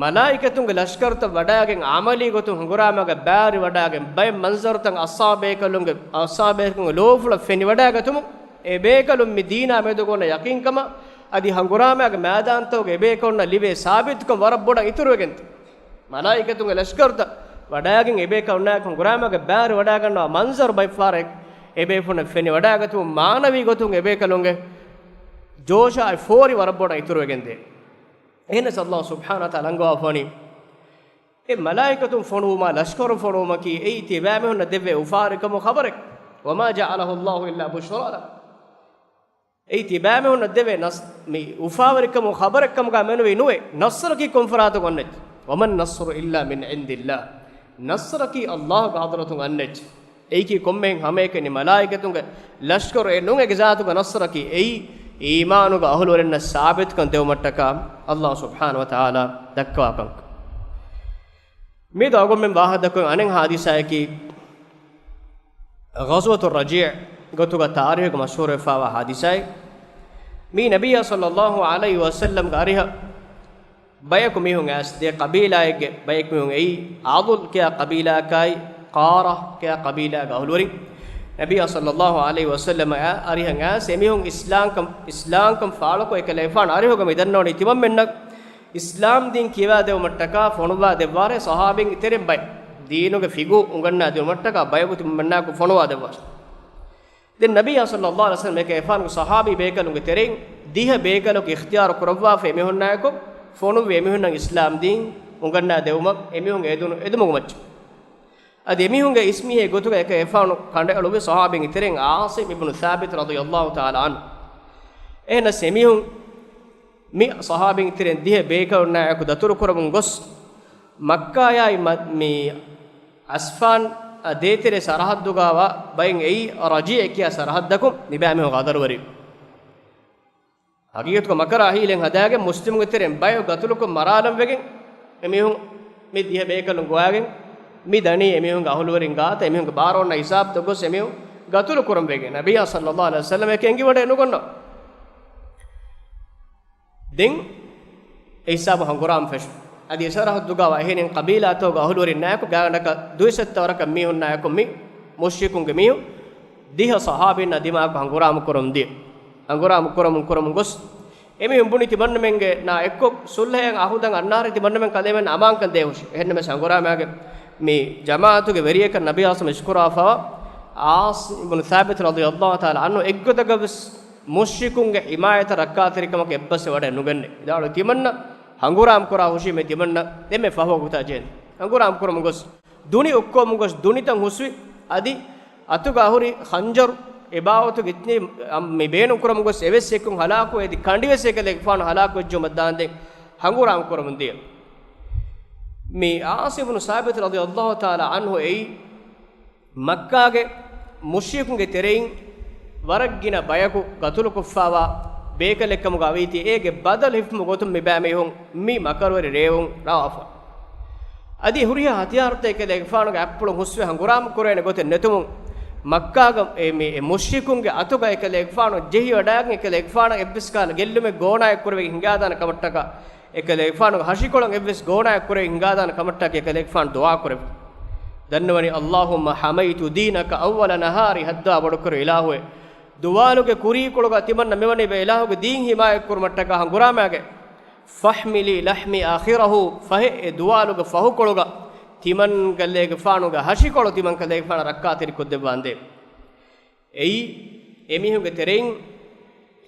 މަލާއިކަތުންގެ ލަޝްކަރުތައް ވަޑާގެން އަމަލީ ގޮތުން ހަނގުރާމައިގަ ބާރިވަޑާގެން ބައެއް މަންޒަރުތައް އަޞްޙާބޭކަލުންގެ، އަޞްޙާބޭކަލުންގެ ލޯފުޅަށް ފެނިވަޑާގަތުމުން، އެބޭކަލުން މި ދީނާ މެދުގަ އޮންނަ ޔަޤީންކަމަށް އަދި ހަނގުރާމައިގެ މައިދާންތަކުގަ އެބޭކަލުންނަށް ލިބޭ ސާބިތުކަން ވަރަށް ބޮޑަށް އިތުރުވެގެންތަ؟ މަލާއިކަތުންގެ ލަޝްކަރުތައް ވަޑާގެން އެބޭކަލުންނާއެކު ހަނގުރާމައިގަ ބާރިވަޑާގަންނަވާ މަންޒަރު ބައެއްފަހަރަށް އެބޭފުޅުންނަށް ފެނިވަޑާގަތުމުން މާނަވީ ގޮތުން އެބޭކަލުންގެ ޖޯޝާއި ފޯރި ވަރަށް ބޮޑަށް އިތުރުވެގެންދޭ. އެހެނަސް ﷲ ސުބްޙާނަހު ވަތަޢާލާ އަންގަވާފަވަނީ، އެ މަލާއިކަތުން ފޮނުވުމާ، ލަޝްކަރު ފޮނުވުމަކީ، އެއީ ތިބާމީހުންނަށް ދެއްވޭ އުފާވެރިކަމުގެ ޚަބަރެއް. وما جعله الله إلا بشرى لكم. އެއީ ތިބާމީހުންނަށް ދެވޭ ނަސް-، މި އުފާވެރިކަމުގެ ޚަބަރެއްކަމުގަ މެނުވީ ނުވޭ. ނަޞްރަކީ ކޮން ފަރާތުން އަންނައްޗެއް؟ وما النصر إلا من عند الله. ނަޞްރަކީ ﷲގެ ޙަޟްރަތުން އަންނައްޗެއް. އެއީކީ ކޮންމެހެން ހަމައެކަނި މަލާއިކަތުންގެ ލަޝްކަރު އެއް ނޫން، އޭގެ ޒާތުގަ ނަޞްރަކީ އެއީ އީމާނުގެ އަހުލުވެރިންނަށް ސާބިތުކަން ދެވުމަށްޓަކާ ﷲ ސުބްޙާނަހު ވަތަޢާލާ ދައްކަވާކަން. މިއަދު އަޅުގަނޑުމެން ވާހަކަ ދައްކަވަން އަނެއް ޙާދިސާއަކީ، ޣަޒްވަތު ރަޖީޢު ގޮތުގަ ތާރީޚުގަ މަޝްހޫރުވެފައިވާ ޙާދިސާއެއް. މީ ނަބިއްޔާ ޞައްލައްލާހު ޢަލައިހި ވަސައްލަމްގެ އަރިހަށް ބަޔަކު މީހުން އައިސް، ދެ ޤަބީލާއެއްގެ ބަޔަކު މީހުން އެއީ، ޢަޟުލް ކިޔާ ޤަބީލާއަކާއި، ޤާރަ ކިޔާ ޤަބީލާގެ އަހުލުވެރިން. ނަބިއްޔާ ޞައްލައްލާހު ޢަލައިހި ވަސައްލަމަ އަ-، އަރިހަށް އައިސް އެމީހުން އިސްލާމްކަން، އިސްލާމްކަން ފާޅުކޮށް އެކަލޭގެފާނު އަރިހުގަ މި ދަންނަވަނީ ތިމަންމެންނަށް އިސްލާމް ދީން ކިޔަވާދެވުމަށްޓަކާ ފޮނުއްވާ ދެއްވާރޭ ޞަޙާބީންގެ ތެރެއިން ބައެއް. ދީނުގެ ފިޤުހު އުނގަންނާ ދިނުމަށްޓަކާ ބަޔަކު ތިމަންމެންނާއެކު ފޮނުވާ ދެއްވާށި. ދެން ނަބިއްޔާ ޞައްލައްލާހު ޢަލައިހި ވަސައްލަމަ އެކަލޭގެފާނުގެ ޞަޙާބީ ބޭކަލުންގެ ތެރެއިން ދިހަ ބޭކަލަކު އިޚްތިޔާރު ކުރައްވާފަ އެމީހުންނާއެކު ފޮނުއްވި އެމީހުންނަށް އިސްލާމް ދީން އުނގަންނާ ދެވުމަށް އެމީހުންގެ އެދުނު އެދުމުގެ މައްޗަށް. އަދި އެމީހުންގެ އިސް މީހެއް ގޮތުގަ އެކަލޭގެފާނު ކަނޑައެޅުއްވި ޞަޙާބީންގެ ތެރެއިން ޢާޞިމް އިބްނު ޘާބިތް ރަޟިޔައްލާހު ތަޢާލާ ޢަންހު. އެހެނަސް އެމީހުން މި ޞަޙާބީންގެ ތެރެއިން ދިހަ ބޭކަލުންނާއެކު ދަތުރުކުރަމުން ގޮސް، މައްކާޔާއި މަ-، މި އަސްފާން އަށް ދޭތެރޭ ސަރަޙައްދުގަވާ ބައިން އެއީ ރަޖީޢު ކިޔާ ސަރަޙައްދަކުން މިބާމީހުން ޣަދަރުވެރި. ޙަޤީޤަތުގަ މަކަރާ ހީލެއް ހަދާގެން މުސްލިމުންގެ ތެރެއިން ބަޔަކު ގަތުލުކޮށް މަރާލަން ވެގެން އެމީހުން މި ދިހަ ބޭކަލުން ގޮވާގެން މި ދަނީ އެމީހުންގެ އަހުލުވެރިން ގާތަށް އެމީހުންގެ ބާރު އޮންނަ ހިސާބުތައް ގޮސް އެމީހުން ގަތުލު ކުރަން ވެގެން. ނަބިއްޔާ ޞައްލައްލާހު ޢަލައިހި ވަސައްލަމަ އެކަން އެނގިވަޑައެއް ނުގަންނަ. ދެން އެ ހިސާބު ހަނގުރާމަ ފެށުން. އަދި އެ ސަރަޙައްދުގަ އެހެނިން ޤަބީލާތަކުގެ އަހުލުވެރިންނާއެކު ގާތްގަނޑަކަށް ދުއިސައްތަ ވަރަކަށް މީހުންނާއެކު މި މުޝްރިކުންގެ މީހުން ދިހަ ޞަޙާބީންނާ ދިމާއަކު ހަނގުރާމަ ކުރަމުން ދިޔަ. ހަނގުރާމަ ކުރަމުން ކުރަމުން ގޮސް އެމީހުން ބުނި ތިމަންނަމެންގެ ނާ އެއްކޮށް ޞުލްޙައަށް އަހުދަށް އަންނާރެ ތިމަންނަމެން ކަލޭމެން އަމާންކަން ދޭހުށި. އެހެންނަމަވެސް ހަނގުރާމައިގެ މި ޖަމާޢަތުގެ ވެރިޔަކަށް ނަބިއްޔާ އަސްމަ އިޝްކުރާފަވާ ޢާޞިމް ބިން ޘާބިތު ރަޟިޔަﷲ ތަޢާލާ ޢަންހު އެއްގޮތަކަށްވެސް މުޝްރިކުންގެ ޙިމާޔަތަށް ރައްކާތެރިކަމަކަށް އެއްބަސްވެ ވަޑައެއް ނުގެންނެ. ވިދާޅުވި ތިމަންނަ ހަނގުރާމަ ކުރާ ހުށީމޭ ތިމަންނަ އެންމެ ފަހު ވަގުތާ ޖެހެން. ހަނގުރާމަ ކުރަމުން ގޮސް ދުނި އޮއްކަމުން ގޮސް ދުނިތައް ހުސްވި. އަދި އަތުގަ ހުރި ޚަންޖަރު އެ ބާވަތުގެ އިތުނީ މި ބޭނުން ކުރަމުން ގޮސް އެވެސް އެކުން ހަލާކު އެދި ކަނޑިވެސް އެކަލޭގެފާނު ހަލާކު ވެއްޖެއްޔާ ދާންދެން ހަނގުރާމަ ކުރަމުން ދިޔަ. މި ޢާޞިމް ބިން ޘާބިތު ރަޟިޔަﷲ ތަޢާލާ ޢަންހު އެއީ މައްކާގެ މުޝްރިކުންގެ ތެރެއިން ވަރަށް ގިނަ ބަޔަކު ގަތުލުކޮށްފައިވާ ބޭކަލެއްކަމުގަ ވީތީ، އޭގެ ބަދަލު ހިފުމުގެ ގޮތުން މިބައިމީހުން މި މަކަރުވެރި ރޭވުން ރާވާފަ. އަދި ހުރިހާ ހަތިޔާރުތައް އެކަލޭގެފާނުގެ އަތްޕުޅުން ހުސްވެ ހަނގުރާމަ ކުރޭނެ ގޮތެއް ނެތުމުން، މައްކާގަ އެ މި އެ މުޝްރިކުންގެ އަތުގަ އެކަލޭގެފާނު ޖެހިވަޑައިގެން އެކަލޭގެފާނަށް އެއްވެސް ކަހަލަ ގެއްލުމެއް ގޯނާއެއް ކުރެވިގެން ހިނގާދާނެ ކަމަށްޓަކާ، އެކަލޭގެފާނުގެ ހަށިކޮޅަށް އެއްވެސް ގޯނާއެއް ކުރެވި ހިނގާދާނެ ކަމަށްޓަކާ އެކަލޭގެފާނު ދުޢާ ކުރެއްވި. ދަންނަވަނީ، اللهم حميت دينك أول نهاري، ހައްދާ ބޮޑުކުރެއްވި އިލާހުވެ، ދުވާލުގެ ކުރީކޮޅުގަ ތިމަންނަ މިވަނީ ބައެއް އިލާހުގެ ދީން ހިމާޔަތްކުރުމަށްޓަކާ ހަނގުރާމައިގެ، فاحملي لحمي آخره، ފަހެ އެ ދުވާލުގެ ފަހުކޮޅުގަ ތިމަން ކަލޭގެފާނުގެ ހަށިކޮޅު ތިމަން ކަލޭގެފާނަށް ރައްކާތެރިކޮށްދެއްވާނދޭ. އެއީ، އެމީހުންގެ ތެރެއިން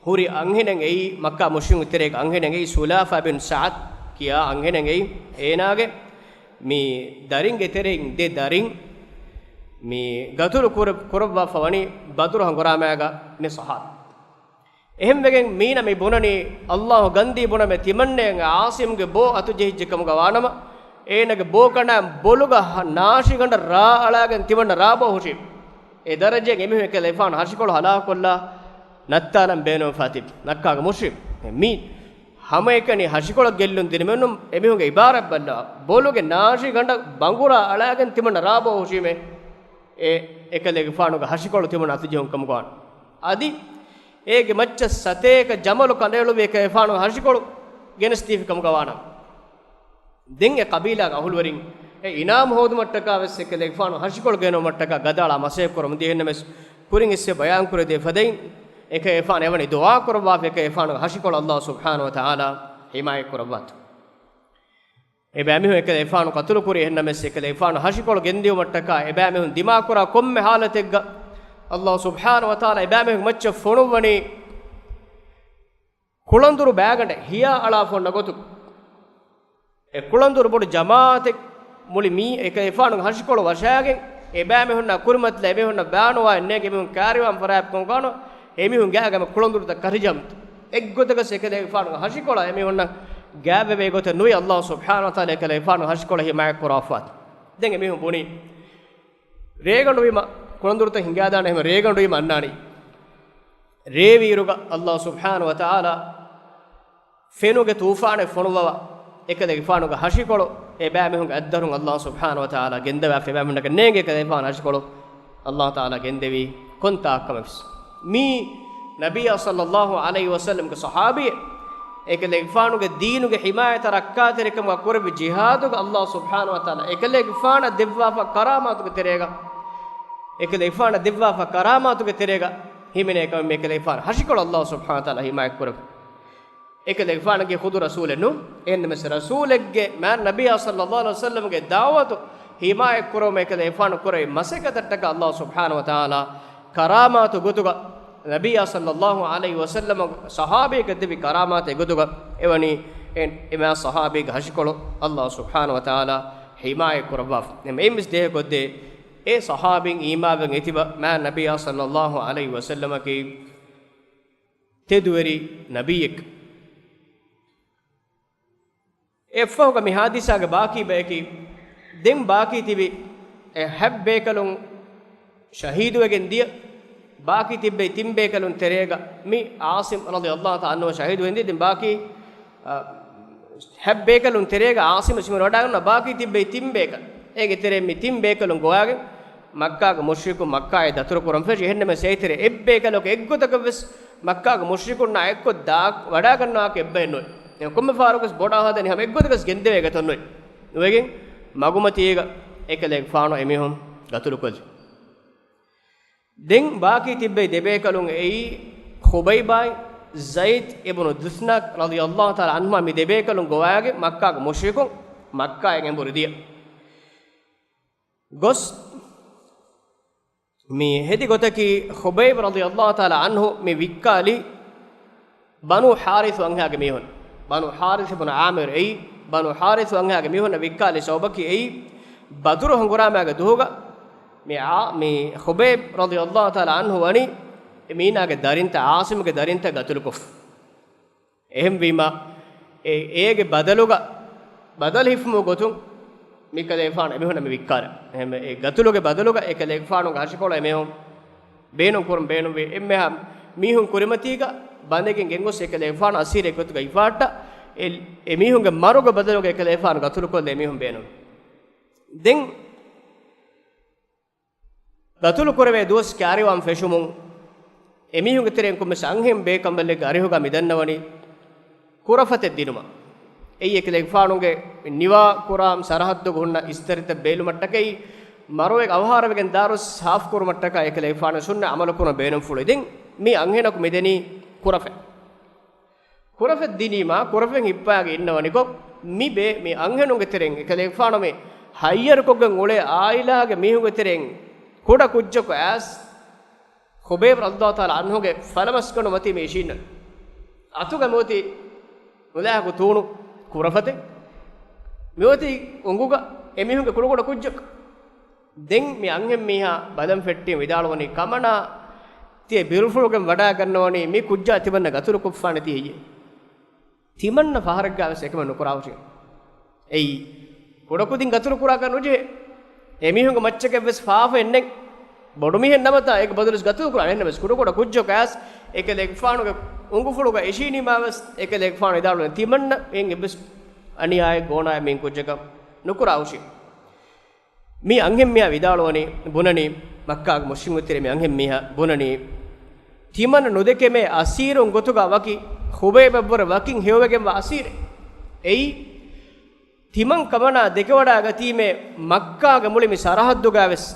ހުރި އަންހެނެއް އެއީ، މައްކާ މުޝްރިކުންގެ ތެރޭގެ އަންހެނެއް އެއީ، ސުލާފާ ބިން ސަޢަދް ކިޔާ އަންހެނެއް އެއީ، އޭނާގެ މި ދަރިންގެ ތެރެއިން ދެ ދަރިން މި ގަތުލު ކުރ-، ކުރައްވާފަ ވަނީ ބަދުރު ހަނގުރާމައިގަ މި ޞަޙާބީ. އެހެންވެގެން މީނަ މި ބުނަނީ، ﷲ ގަންދީ ބުނަމޭ، ތިމަންނައަށް ޢާޞިމްގެ ބޯ އަތުޖެހިއްޖެ ކަމުގަ ވާނަމަ، އޭނަގެ ބޯ ކަނޑާ ބޮލުގަ ހަ-، ނާށިގަނޑަށް ރާ އަޅާގެން ތިމަންނަ ރާބޯ ހުށީ. އެ ދަރަޖައިން އެމީހުން އެކަލޭގެފާނު ހަށިކޮޅު ހަލާކުކޮށްލާ ނައްތާލަން ބޭނުންފާ ތިބި މައްކާގެ މުޝްރިކު. މީ ހަމައެކަނި ހަށިކޮޅަށް ގެއްލުން ދިނުމެއްނު، އެމީހުންގެ އިބާރާތް ބައްލަވާ. ބޮލުގެ ނާށިގަނޑަށް ބަނގުރާ އަޅާގެން ތިމަންނަ ރާބޯ ހުށީމޭ. އެ އެކަލޭގެފާނުގެ ހަށިކޮޅު ތިމަން އަތުޖެހުން ކަމުގަ ވާނަމަ. އަދި އޭގެ މައްޗަށް ސަތޭކަ ޖަމަލު ކަނޑައެޅުއްވި އެކަލޭގެފާނުގެ ހަށިކޮޅު ގެނެސްދީފި ކަމުގަ ވާނަމަ. ދެން އެ ޤަބީލާގެ އަހުލުވެރިން އެ އިނާމު ހޯދުމަށްޓަކާ ވެސް އެކަލޭގެފާނު ހަށިކޮޅު ގެނައުމަށްޓަކާ ގަދައަޅާ މަސައްކަތް ކުރަމުން ދިޔަ. އެހެންނަމަވެސް ކުރިން އިސްވެ ބަޔާންކުރެއްވި ފަދައިން އެކަލޭގެފާނު އެވަނީ ދުޢާ ކުރައްވާފަ އެކަލޭގެފާނުގެ ހަށިކޮޅު ﷲ ސުބްޙާނަހޫ ވަތަޢާލާ ޙިމާޔަތް ކުރައްވާތޯ. އެބައިމީހުން އެކަލޭގެފާނު ޤަތުލު ކުރި. އެހެންނަމަވެސް އެކަލޭގެފާނު ހަށިކޮޅު ގެންދިއުމަށްޓަކާ އެބައިމީހުން ދިމާކުރާ ކޮންމެ ޙާލަތެއްގަ ﷲ ސުބްޙާނަހޫ ވަތަޢާލާ އެބައިމީހުންގެ މައްޗަށް ފޮނުއްވަނީ ކުޅަނދުރު ބައިގަނޑެއް ހިޔާ އަޅާފަ އޮންނަ ގޮތުގަ. އެ ކުޅަނދުރު ބޮޑު ޖަމާޢަތެއް މުޅި މީ އެކަލޭގެފާނުގެ ހަށިކޮޅު ވަށާގެން، އެބައިމީހުންނާ ކުރިމަތިލާ އެމީހުންނަށް ބާނުވާ ނޭނގެ އެމީހުން ކާރިވާން ފަރާތް ކޮންކާނު، އެމީހުން ގާގަ މި ކުޅަނދުރުތައް ކަށިޖަމް. އެއްގޮތަކަސް އެކަލޭގެފާނުގެ ހަށިކޮޅަށް އެމީހުންނަށް ގާތްވެވޭ ގޮތެއް ނުވި. ﷲ ސުބްޙާނަހޫ ވަތަޢާލާ އެކަލޭގެފާނުގެ ހަށިކޮޅަށް ހިމާޔަތް ކުރައްވާފަ. ދެން އެމީހުން ބުނީ، ރޭގަނޑުވީމަ ކުޅަނދުރުތައް ހިނގާދާނެ، އެހެން ރޭގަނޑުވީމަ އަންނާނީ. ރޭވިއިރުގަ ﷲ ސުބްޙާނަހޫ ވަތަޢާލާ ފެނުގެ ތޫފާނެއް ފޮނުއްވަވާ، އެކަލޭގެފާނުގެ ހަށިކޮޅު އެބައިމީހުންގެ އަތްދަށުން ﷲ ސުބްޙާނަހޫ ވަތަޢާލާ ގެންދަވާފަ، އެބައިމީހުންނަކަށް ނޭނގޭ އެކަލޭގެފާނުގެ ހަށިކޮޅު ﷲ ތަޢާލާ ގެންދެވީ. ކޮންތާކަމެއްވެސް މީ ނަބިއްޔާ ޞައްލައްލާހު ޢަލައިހި ވަސައްލަމްގެ ޞަޙާބީއެއް، އެކަލޭގެފާނުގެ ދީނުގެ ޙިމާޔަތަށް ރައްކާތެރިކަމުގަ ކުރެއްވި ޖިހާދުގަ ﷲ ސުބްޙާނަހޫ ވަތަޢާލާ އެކަލޭގެފާނަށް ދެއްވާފަ ކަރާމާތުގެ ތެރޭގަ، އެކަލޭގެފާނަށް ދެއްވާފަ ކަރާމާތުގެ ތެރޭގަ ހިމެނޭ ކަމެއް މި އެކަލޭގެފާނުގެ ހަށިކޮޅު ﷲ ސުބްޙާނަހޫ ވަތަޢާލާ ހިމާޔަތް ކުރެއްވި. އެކަލޭގެފާނަކީ ޚުދު ރަސޫލެއް ނޫން. އެހެންނަމަވެސް ރަސޫލެއްގެ މާތް ނަބިއްޔާ ޞައްލައްލާހު ޢަލައިހި ވަސައްލަމްގެ ދަޢުވަތު ޙިމާޔަތް ކުރުމަށް އެކަލޭގެފާނު ކުރެއްވި މަސައްކަތަށްޓަކާ ﷲ ސުބްޙާނަހޫ ވަތަޢާލާ ކަރާމާތު ގޮތުގަ ނަބިއްޔާ ޞައްލައްލާހު ޢަލައިހި ވަސައްލަމަށް ޞަޙާބީއަކަށް ދެއްވި ކަރާމާތެއް ގޮތުގަ އެވަނީ އެ، އެ މާތް ޞަޙާބީގެ ހަށިކޮޅު ﷲ ސުބްޙާނަހޫ ވަތަޢާލާ ޙިމާޔަތް ކުރައްވާފަ. އެ މި އެއްވެސް ދޭހަކޮށްދޭ އެ ޞަޙާބީން އީމާންވެގެން އެތިބަ މާތް ނަބިއްޔާ ޞައްލައްލާހު ޢަލައިހި ވަސައްލަމަކީ ތެދުވެރި ނަބިއްޔެއް. އެއަށްފަހުގަ މި ޙާދިސާގެ ބާކީ ބަޔަކީ، ދެން ބާކީ ތިބި އެ ހަތް ބޭކަލުން ޝަހީދުވެގެން ދިޔަ، ބާކީ ތިއްބެވި ތިން ބޭކަލުން ތެރޭގަ މި ޢާޞިމް ރަޟިޔަﷲ ތަޢާލާ ޢަންހު ޝަހީދުވެގެން ދިޔަ. ދެން ބާކީ، އަ، ހަތް ބޭކަލުން ތެރޭގަ ޢާޞިމް ޝިމިރު ވަޑައިގަންނަ ބާކީ ތިއްބެވި ތިން ބޭކަލުން. އޭގެ ތެރެއިން މި ތިން ބޭކަލުން ގޮވާގެން މައްކާގެ މުޝްރިކުން މައްކާއާ ދަތުރު ކުރަން ފެށި. އެހެންނަމަވެސް އެތެރެ އެއްބޭކަލަކު އެއްގޮތަކަށްވެސް މައްކާގެ މުޝްރިކުންނާ އެއްކޮށް ދާ ވަޑައިގަންނަވާކަށް އެއްބައެއް ނުވޭ. އެ ކޮންމެ ފަހަރަކުވެސް ބޮޑާ ހަދަނީ ހަމަ އެއްގޮތަކަސް ގެންދެވޭ ގޮތަށް ނުވޭ. ނުވެގެން މަގުމަތީގަ އެކަލޭގެފާނު އެމީހުން ގަތުލުކޮށްލި. ދެން ބާކީ ތިއްބެވި ދެބޭކަލުން އެއީ ޚުބައިބާއި ޒައިދް އިބްނު ދުސްނާ ރަޟިޔަﷲ ތަޢާލާ ޢަންހުމާ މި ދެބޭކަލުން ގޮވާގެން މައްކާގެ މުޝްރިކުން މައްކާއިން އެނބުރި ދިޔަ. ގޮސް މި ހެދި ގޮތަކީ ޚުބައިބް ރަޟިޔަﷲ ތަޢާލާ ޢަންހު މި ވިއްކާލި ބަނޫ ޙާރިޘް ވަންހާގެ މީހުން، ބަނޫ ޙާރިޘް ބުނު ޢާމިރު އެއީ، ބަނޫ ޙާރިޘް ވަންހާގެ މީހުންނަށް ވިއްކާލި ސަބަބަކީ އެއީ، ބަދުރު ހަނގުރާމާގެ ދުވަހުގަ މި ޢާ-، މި ޚުބައިބް ރަޟިޔަﷲ ތަޢާލާ ޢަންހު ވަނީ މީނާގެ ދަރިންތައް، ޢާޞިމްގެ ދަރިންތައް ގަތުލުކޮށްފަ. އެހެންވީމަ، އެ-، އޭގެ ބަދަލުގަ، ބަދަލު ހިފުމުގެ ގޮތުން މިކަލޭގެފާނު އެމީހުންނަށް މި ވިއްކާލަން. އެހެންވެ، އެ ގަތުލުގެ ބަދަލުގަ އެކަލޭގެފާނުގެ ހަށިކޮޅަށް އެމީހުން ބޭނުން ކުރުން ބޭނުންވި އެންމެހާ މީހުން ކުރިމަތީގަ ބަނދެގެން ގެންގޮސް އެކަލޭގެފާނު އަސީރެއް ގޮތުގަ ހިފާއްޓާ، އެ، އެ މީހުންގެ މަރުގެ ބަދަލުގަ އެކަލޭގެފާނު ގަތުލުކޮށްލަން އެމީހުން ބޭނުން. ދެން ގަތުލު ކުރެވޭ ދުވަސް ކާރިވާން ފެށުމުން، އެމީހުންގެ ތެރެއިން ކޮންމެސް އަންހެން ބޭކަނބަލެއްގެ އަރިހުގަ މި ދަންނަވަނީ ކުރަފަތެއް ދިނުމަށް. އެއީ އެކަލޭގެފާނުގެ ނިވާ ކުރާ ސަރަހައްދުގަ ހުންނަ އިސްތަށިތައް ބޭލުމަށްޓަކައި، މަރުވެ އަވަހާރަވެގެން ދާރު ސާފު ކުރުމަށްޓަކާ އެކަލޭގެފާނު ސުންނަ ޢަމަލު ކުރުން ބޭނުންފުޅު. ދެން މި އަންހެނަކު މި ދެނީ ކުރަފަތް. ކުރަފަތް ދިނީމާ، ކުރަފަތް ހިއްޕާގެ އިންނަވަނިކޮށް، މި ބޭ-، މި އަންހެނުންގެ ތެރެއިން އެކަލޭގެފާނު މި ހައްޔަރުކޮށްގެން އުޅޭ އާއިލާގެ މީހުންގެ ތެރެއިން ކުޑަ ކުއްޖަކު އައިސް، ޚުބައިބް ރަޟިޔަﷲ ތަޢާލާ ޢަންހުގެ ފަލަމަސްގަނޑު މަތީ މި އިށީންނަން. އަތުގަ މިއޮތީ ނުލާހަކު ތޫނު ކުރަފަތެއް. މިއޮތީ އުނގުގަ އެމީހުންގެ ކުޑަކުޑަ ކުއްޖަކު. ދެން މި އަންހެން މީހާ ބަލަން ފެއްޓިން ވިދާޅުވަނީ، ކަމަނާ ތިޔަ ބިރުފުޅުގެން ވަޑައިގަންނަވަނީ މި ކުއްޖާ ތިމަންނަ ގަތުލުކޮށްފާނެތީ ހެއްޔޭ؟ ތިމަންނަ ފަހަރެއްގަވެސް އެކަމެއް ނުކުރާހުށީ. އެއީ، ކުޑަކުދިން ގަތުލު ކުރާކަށް ނުޖެހޭ. އެމީހުންގެ މައްޗަކަށްވެސް ފާފައެއް ނެތް. ބޮޑުމީހެއް ނަމަތާ އޭގެ ބަދަލުވެސް ގަތުލު ކުރާނެ. އެހެންނަމަވެސް ކުޑަކުޑަ ކުއްޖަކު އައިސް އެކަލޭގެފާނުގެ އުނގުފުޅުގަ އިށީނީމާވެސް އެކަލޭގެފާނު ވިދާޅުވަނީ ތިމަންނަ އެއިން އެއްވެސް އަނިޔާއެއް ގޯނާއެއް މި ކުއްޖަކަށް ނުކުރާހުށީ. މި އަންހެންމީހާ ވިދާޅުވަނީ، ބުނަނީ، މައްކާގެ މުޝްރިކުންގެ ތެރޭ މި އަންހެންމީހާ ބުނަނީ، ތިމަން ނުދެކެމޭ އަސީރުން ގޮތުގަ ވަކި ޚުބައިބަށްވުރެ ވަކިން ހެޔޮވެގެންވާ އަސީރެއް. އެއީ، ތިމަން ކަމަނާ ދެކެވަޑައިގަތީމޭ މައްކާގެ މުޅި މި ސަރަހައްދުގަވެސް.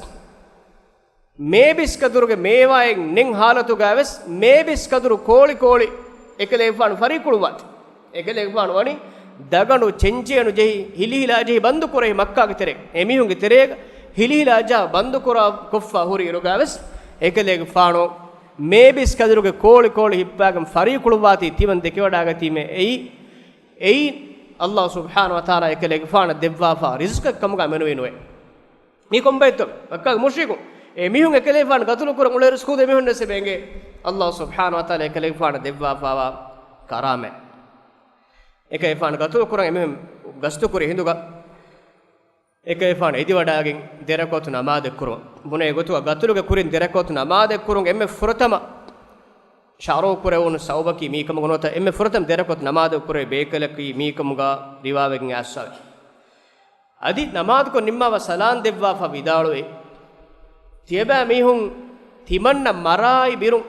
މޭބިސް ކަދުރުގެ މޭވާއެއް ނެތް ހާލަތުގަވެސް، މޭބިސް ކަދުރު ކޯޅި ކޯޅި އެކަލޭގެފާނު ފަރީކުޅުއްވާތި. އެކަލޭގެފާނު ވަނީ ދަގަނޑު ޗެންޗޭނު ޖެހި، ހިލިހިލާ ޖެހި ބަންދު ކުރެހި މައްކާގެ ތެރޭގަ. އެމީހުންގެ ތެރޭގަ ހިލިހިލާ ޖަހާ ބަންދު ކުރާ ކޮށްފަ ހުރި އިރުގަވެސް، އެކަލޭގެފާނު މޭބިސް ކަދުރުގެ ކޯޅި ކޯޅި ހިއްޕާގެން ފަރީކުޅުއްވާތީ ތިމަން ދެކެވަޑައިގަތީމޭ. އެއީ، އެއީ، ﷲ ސުބްޙާނަހޫ ވަތަޢާލާ އެކަލޭގެފާނަށް ދެއްވާފާ ރިޒްޤެއް ކަމުގަ މެނުވީ ނުވޭ. މީ ކޮންބައިތޯ؟ މައްކާގެ މުޝްރިކުން އެ މީހުން އެކަލޭގެފާނު ގަތުލު ކުރަން އުޅޭ ރިޒްޤު ދެ މީހުން ނެސެބެނގެ. ﷲ ސުބްޙާނަހޫ ވަތަޢާލާ އެކަލޭގެފާނަށް ދެއްވާފާވާ ކަރާމަތް. އެކަލޭގެފާނު ގަތުލު ކުރަން އެމީހުން ގަސްތު ކުރި ހިނދުގަ އެކަލޭގެފާނު އެދިވަޑައިގެން ދެ ރަކުޢަތު ނަމާދެއް ކުރުވަން. ބުނޭ ގޮތުގަ ގަތުލުގެ ކުރިން ދެ ރަކުޢަތު ނަމާދެއް ކުރުން އެންމެ ފުރަތަމަ ޝަރުޢު ކުރެވުނު ސަބަބަކީ މީ ކަމުގަ ނުވަތަ އެންމެ ފުރަތަމަ ދެ ރަކުޢަތު ނަމާދު ކުރެވޭ ބޭކަލަކީ މީ ކަމުގަ ރިވާވެގެން އައިސްފަވޭ. އަދި ނަމާދުކޮށް ނިންމާފަ ސަލާން ދެއްވާފަ ވިދާޅުވޭ، ތިޔަބައިމީހުން ތިމަންނަ މަރާއި ބިރުން،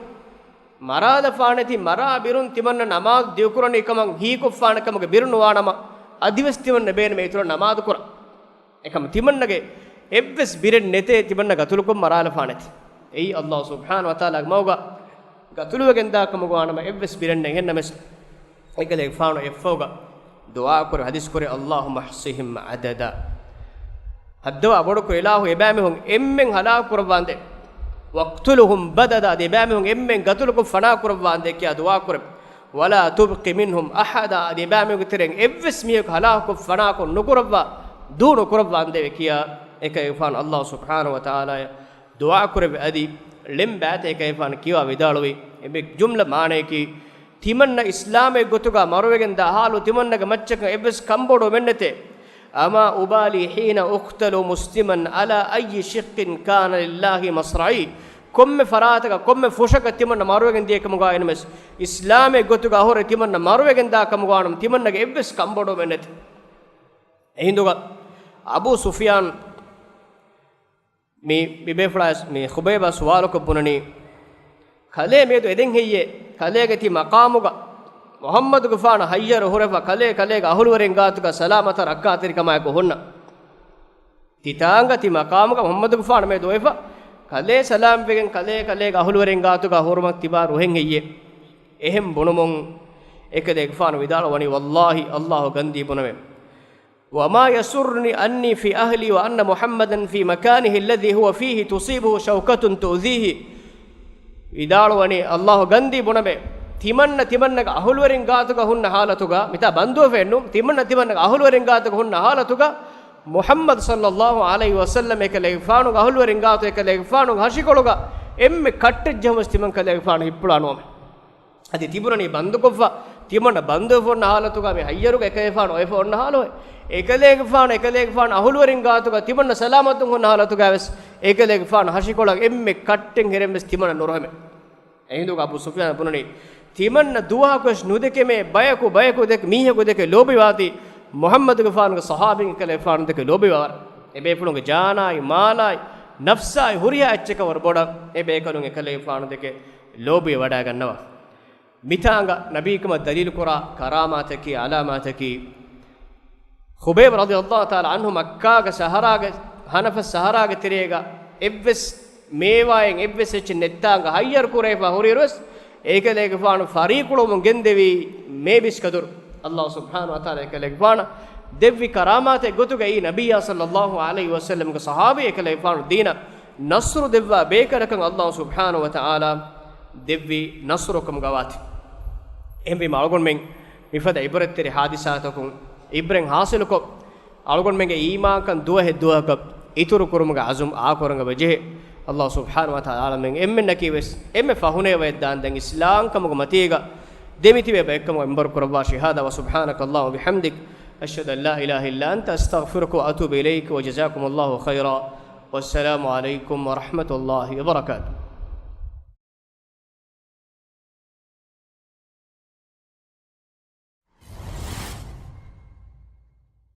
މަރާލަފާނެތި މަރާ ބިރުން ތިމަންނަ ނަމާދު ދިގުކުރަނީ ކަމަށް ހީކޮށްފާނެ ކަމުގެ ބިރު ނުވާނަމަ، އަދިވެސް ތިމަންނަ ބޭނުމޭ އިތުރަށް ނަމާދު ކުރަން. އެކަމަ ތިމަންނަގެ އެއްވެސް ބިރެއް ނެތޭ ތިމަންނަ ގަތުލުކޮށް މަރާލަފާނެތި. އެއީ ﷲ ސުބްޙާނަހޫ ވަތަޢާލާގެ މަގުގަ ގަތުލުވެގެންދާ ކަމުގަ ވާނަމަ އެއްވެސް ބިރެއް ނެތް. އެހެންނަމަވެސް އެކަލޭގެފާނު އެއަށްފަހުގަ ދުޢާ ކުރެ ޙަދީޘް ކުރޭ، اللهم احصهم عددا. ހައްދަވާ ބޮޑުކުރެ އިލާހު އެބައިމީހުން އެންމެން ހަލާކު ކުރައްވާނދޭ. واقتلهم بددا، އަދި އެބައިމީހުން އެންމެން ގަތުލުކޮށް ފަނާ ކުރައްވާނދޭ ކިޔާ ދުޢާ ކުރެ. ولا تبق منهم أحدا، އަދި އެބައިމީހުންގެ ތެރެއިން އެއްވެސް މީހަކު ހަލާކުކޮށް ފަނާކޮށް ނުކުރައްވާ، ދޫ ނުކުރައްވާނދޭވެ ކިޔާ އެކަލޭގެފާނު ﷲ ސުބްޙާނަހޫ ވަތަޢާލާއަށް ދުޢާ ކުރެއްވި. އަދި ޅެން ބައިތައް އެކަލޭގެފާނު ކިޔަވާ ވިދާޅުވި. އެ ޖުމްލަ މާނަޔަކީ، ތިމަންނަ އިސްލާމެއް ގޮތުގަ މަރުވެގެން ދާ ހާލު ތިމަންނަގެ މައްޗަކަށް އެއްވެސް ކަންބޮޑުވުމެއް ނެތޭ. أما أبالي حين أقتل مسلما على أي شق كان لله مصرعي. ކޮންމެ ފަރާތަކަށް ކޮންމެ ފުށަކަށް ތިމަންނަ މަރުވެގެން ދިޔަ ކަމުގަ އިންނަމަވެސް، އިސްލާމެއް ގޮތުގަ އަހުރެ ތިމަންނަ މަރުވެގެން ދާ ކަމުގަ ވާނަމަ ތިމަންނަގެ އެއްވެސް ކަންބޮޑުވުމެއް ނެތޭ. އެހިނދުގަ އަބޫ ސުފްޔާން މި، މި ބޭފުޅާ މި ޚުބައިބާ ސުވާލުކޮށް ބުނަނީ، ކަލޭ މިއަދު އެދެން ހެއްޔޭ؟ ކަލޭގެ ތި މަޤާމުގަ މުޙައްމަދުގެފާނަށް ހައްޔަރު ހުރެފަ ކަލޭ ކަލޭގެ އަހުލުވެރިން ގާތުގަ ސަލާމަތަށް ރައްކާތެރިކަމާއެކު ހުންނަ. ތިތާނގަ ތި މަޤާމުގަ މުޙައްމަދުގެފާނު މިއަދު އޮވެފަ ކަލޭ ސަލާމްވެގެން ކަލޭ ކަލޭގެ އަހުލުވެރިން ގާތުގަ ހުރުމަށް ތިބާ ރުހެން ހެއްޔޭ؟ އެހެން ބުނުމުން އެކަލޭގެފާނު ވިދާޅުވަނީ، ވައްލާހި ﷲ ގަންދީ ބުނަމޭ. وما يسرني أني في أهلي وأن محمدا في مكانه الذي هو فيه تصيبه شوكة تؤذيه. ވިދާޅުވަނީ، ﷲ ގަންދީ ބުނަމޭ، ތިމަންނަ ތިމަންނަގެ އަހުލުވެރިން ގާތުގަ ހުންނަ ޙާލަތުގަ، މިތާ ބަންދުވެފައެއްނު، ތިމަންނަ ތިމަންނަގެ އަހުލުވެރިން ގާތުގަ ހުންނަ ޙާލަތުގަ، މުޙައްމަދު ޞައްލައްލާހު ޢަލައިހި ވަސައްލަމް އެކަލޭގެފާނުގެ އަހުލުވެރިން ގާތު އެކަލޭގެފާނުގެ ހަށިކޮޅުގަ އެންމެ ކައްޓެއްޖެހުމަސް ތިމަން ކަލޭގެފާނު ހިއްޕުޅާނުވަމޭ. އަދި ތިބުނަނީ ބަންދުކޮށްފަ، ތިމަންނަ ބަންދުވެފަ ހުންނަ ޙާލަތުގަ މި ހައްޔަރުގަ އެކަލޭގެފާނު އޮވެފަ ހުންނަ ޙާލު. އެކަލޭގެފާނު، އެކަލޭގެފާނު އަހުލުވެރިން ގާތުގަ ތިމަންނަ ސަލާމަތުން ހުންނަ ޙާލަތުގަވެސް އެކަލޭގެފާނު ހަށިކޮޅަށް އެންމެ ކައްޓެއް ހިރެންވެސް ތިމަންނަ ނުރޮހެމޭ. އެހިނދުގަ އަބޫ ސުފްޔާން ބުނަނީ، ތިމަންނަ ދުވަހަކުވެސް ނުދެކެމޭ ބަޔަކު، ބަޔަކު ދެކެ، މީހަކު ދެކެ ލޯބިވާތީ، މުޙައްމަދުގެފާނުގެ ޞަޙާބީން އެކަލޭގެފާނު ދެކެ ލޯބިވާވަރަށް. އެބޭފުޅުންގެ ޖާނާއި، މާލާއި، ނަފްސާއި ހުރިހާ އެއްޗަކަށް ވަރު ބޮޑަށް އެބޭކަލުން އެކަލޭގެފާނު ދެކެ ލޯބިވެވަޑައިގަންނަވާ. މިތާނގަ ނަބީކަމަށް ދަލީލުކުރާ ކަރާމާތަކީ، ޢަލާމާތަކީ، ޚުބައިބު ރަޟިޔަﷲ ތަޢާލާ ޢަންހު މައްކާގެ ސަހަރާގެ، ޙަނަފަސް ސަހަރާގެ ތެރޭގަ އެއްވެސް މޭވާއެއް އެއްވެސް އެއްޗެއް ނެއްތާނގަ ހައްޔަރު ކުރެވިފަ ހުރިއިރުވެސް، އޭކަލޭގެފާނު ފަރީކުޅުވަމުން ގެންދެވީ މޭބިސް ޤަދުރު. ﷲ ސުބްޙާނަހޫ ވަތަޢާލާ އޭކަލޭގެފާނަށް ދެއްވި ކަރާމާތެއް ގޮތުގައި ނަބިއްޔާ ޞައްލައްލާހު ޢަލައިހި ވަސައްލަމްގެ ޞަޙާބީ އޭކަލޭގެފާނު ދީނަށް ނަޞްރު ދެއްވާ ބޭކަލަކަށް ﷲ ސުބްޙާނަހޫ ވަތަޢާލާ ދެއްވި ނަޞްރު ކަމުގަވާތީ. އެހެންވީމަ އަޅުގަނޑުމެން މިފަދަ ޢިބްރަތްތެރި ޙާދިސާތަކުން ޢިބްރަތް ޙާޞިލުކޮށް، އަޅުގަނޑުމެންގެ އީމާންކަން ދުވަހެއް ދުވަހަކަށް އިތުރު ކުރުމުގެ ޢަޒުމް އާކުރަން އެބަޖެހޭ. ﷲ ސުބްޙާނަހޫ ވަތަޢާލާ އަޅަމެން އެންމެންނަކީވެސް އެންމެ ފަހުނޭ ވަޔަށް ދާންދެން އިސްލާމްކަމުގެ މަތީގަ ދެމިތިބޭ ބައެއްކަމުގަ މިންބަރު ކުރައްވާށި. هذا وسبحانك اللهم وبحمدك، أشهد أن لا إله إلا أنت، أستغفرك وأتوب إليك، وجزاكم الله خيرا، والسلام عليكم ورحمة الله وبركاته.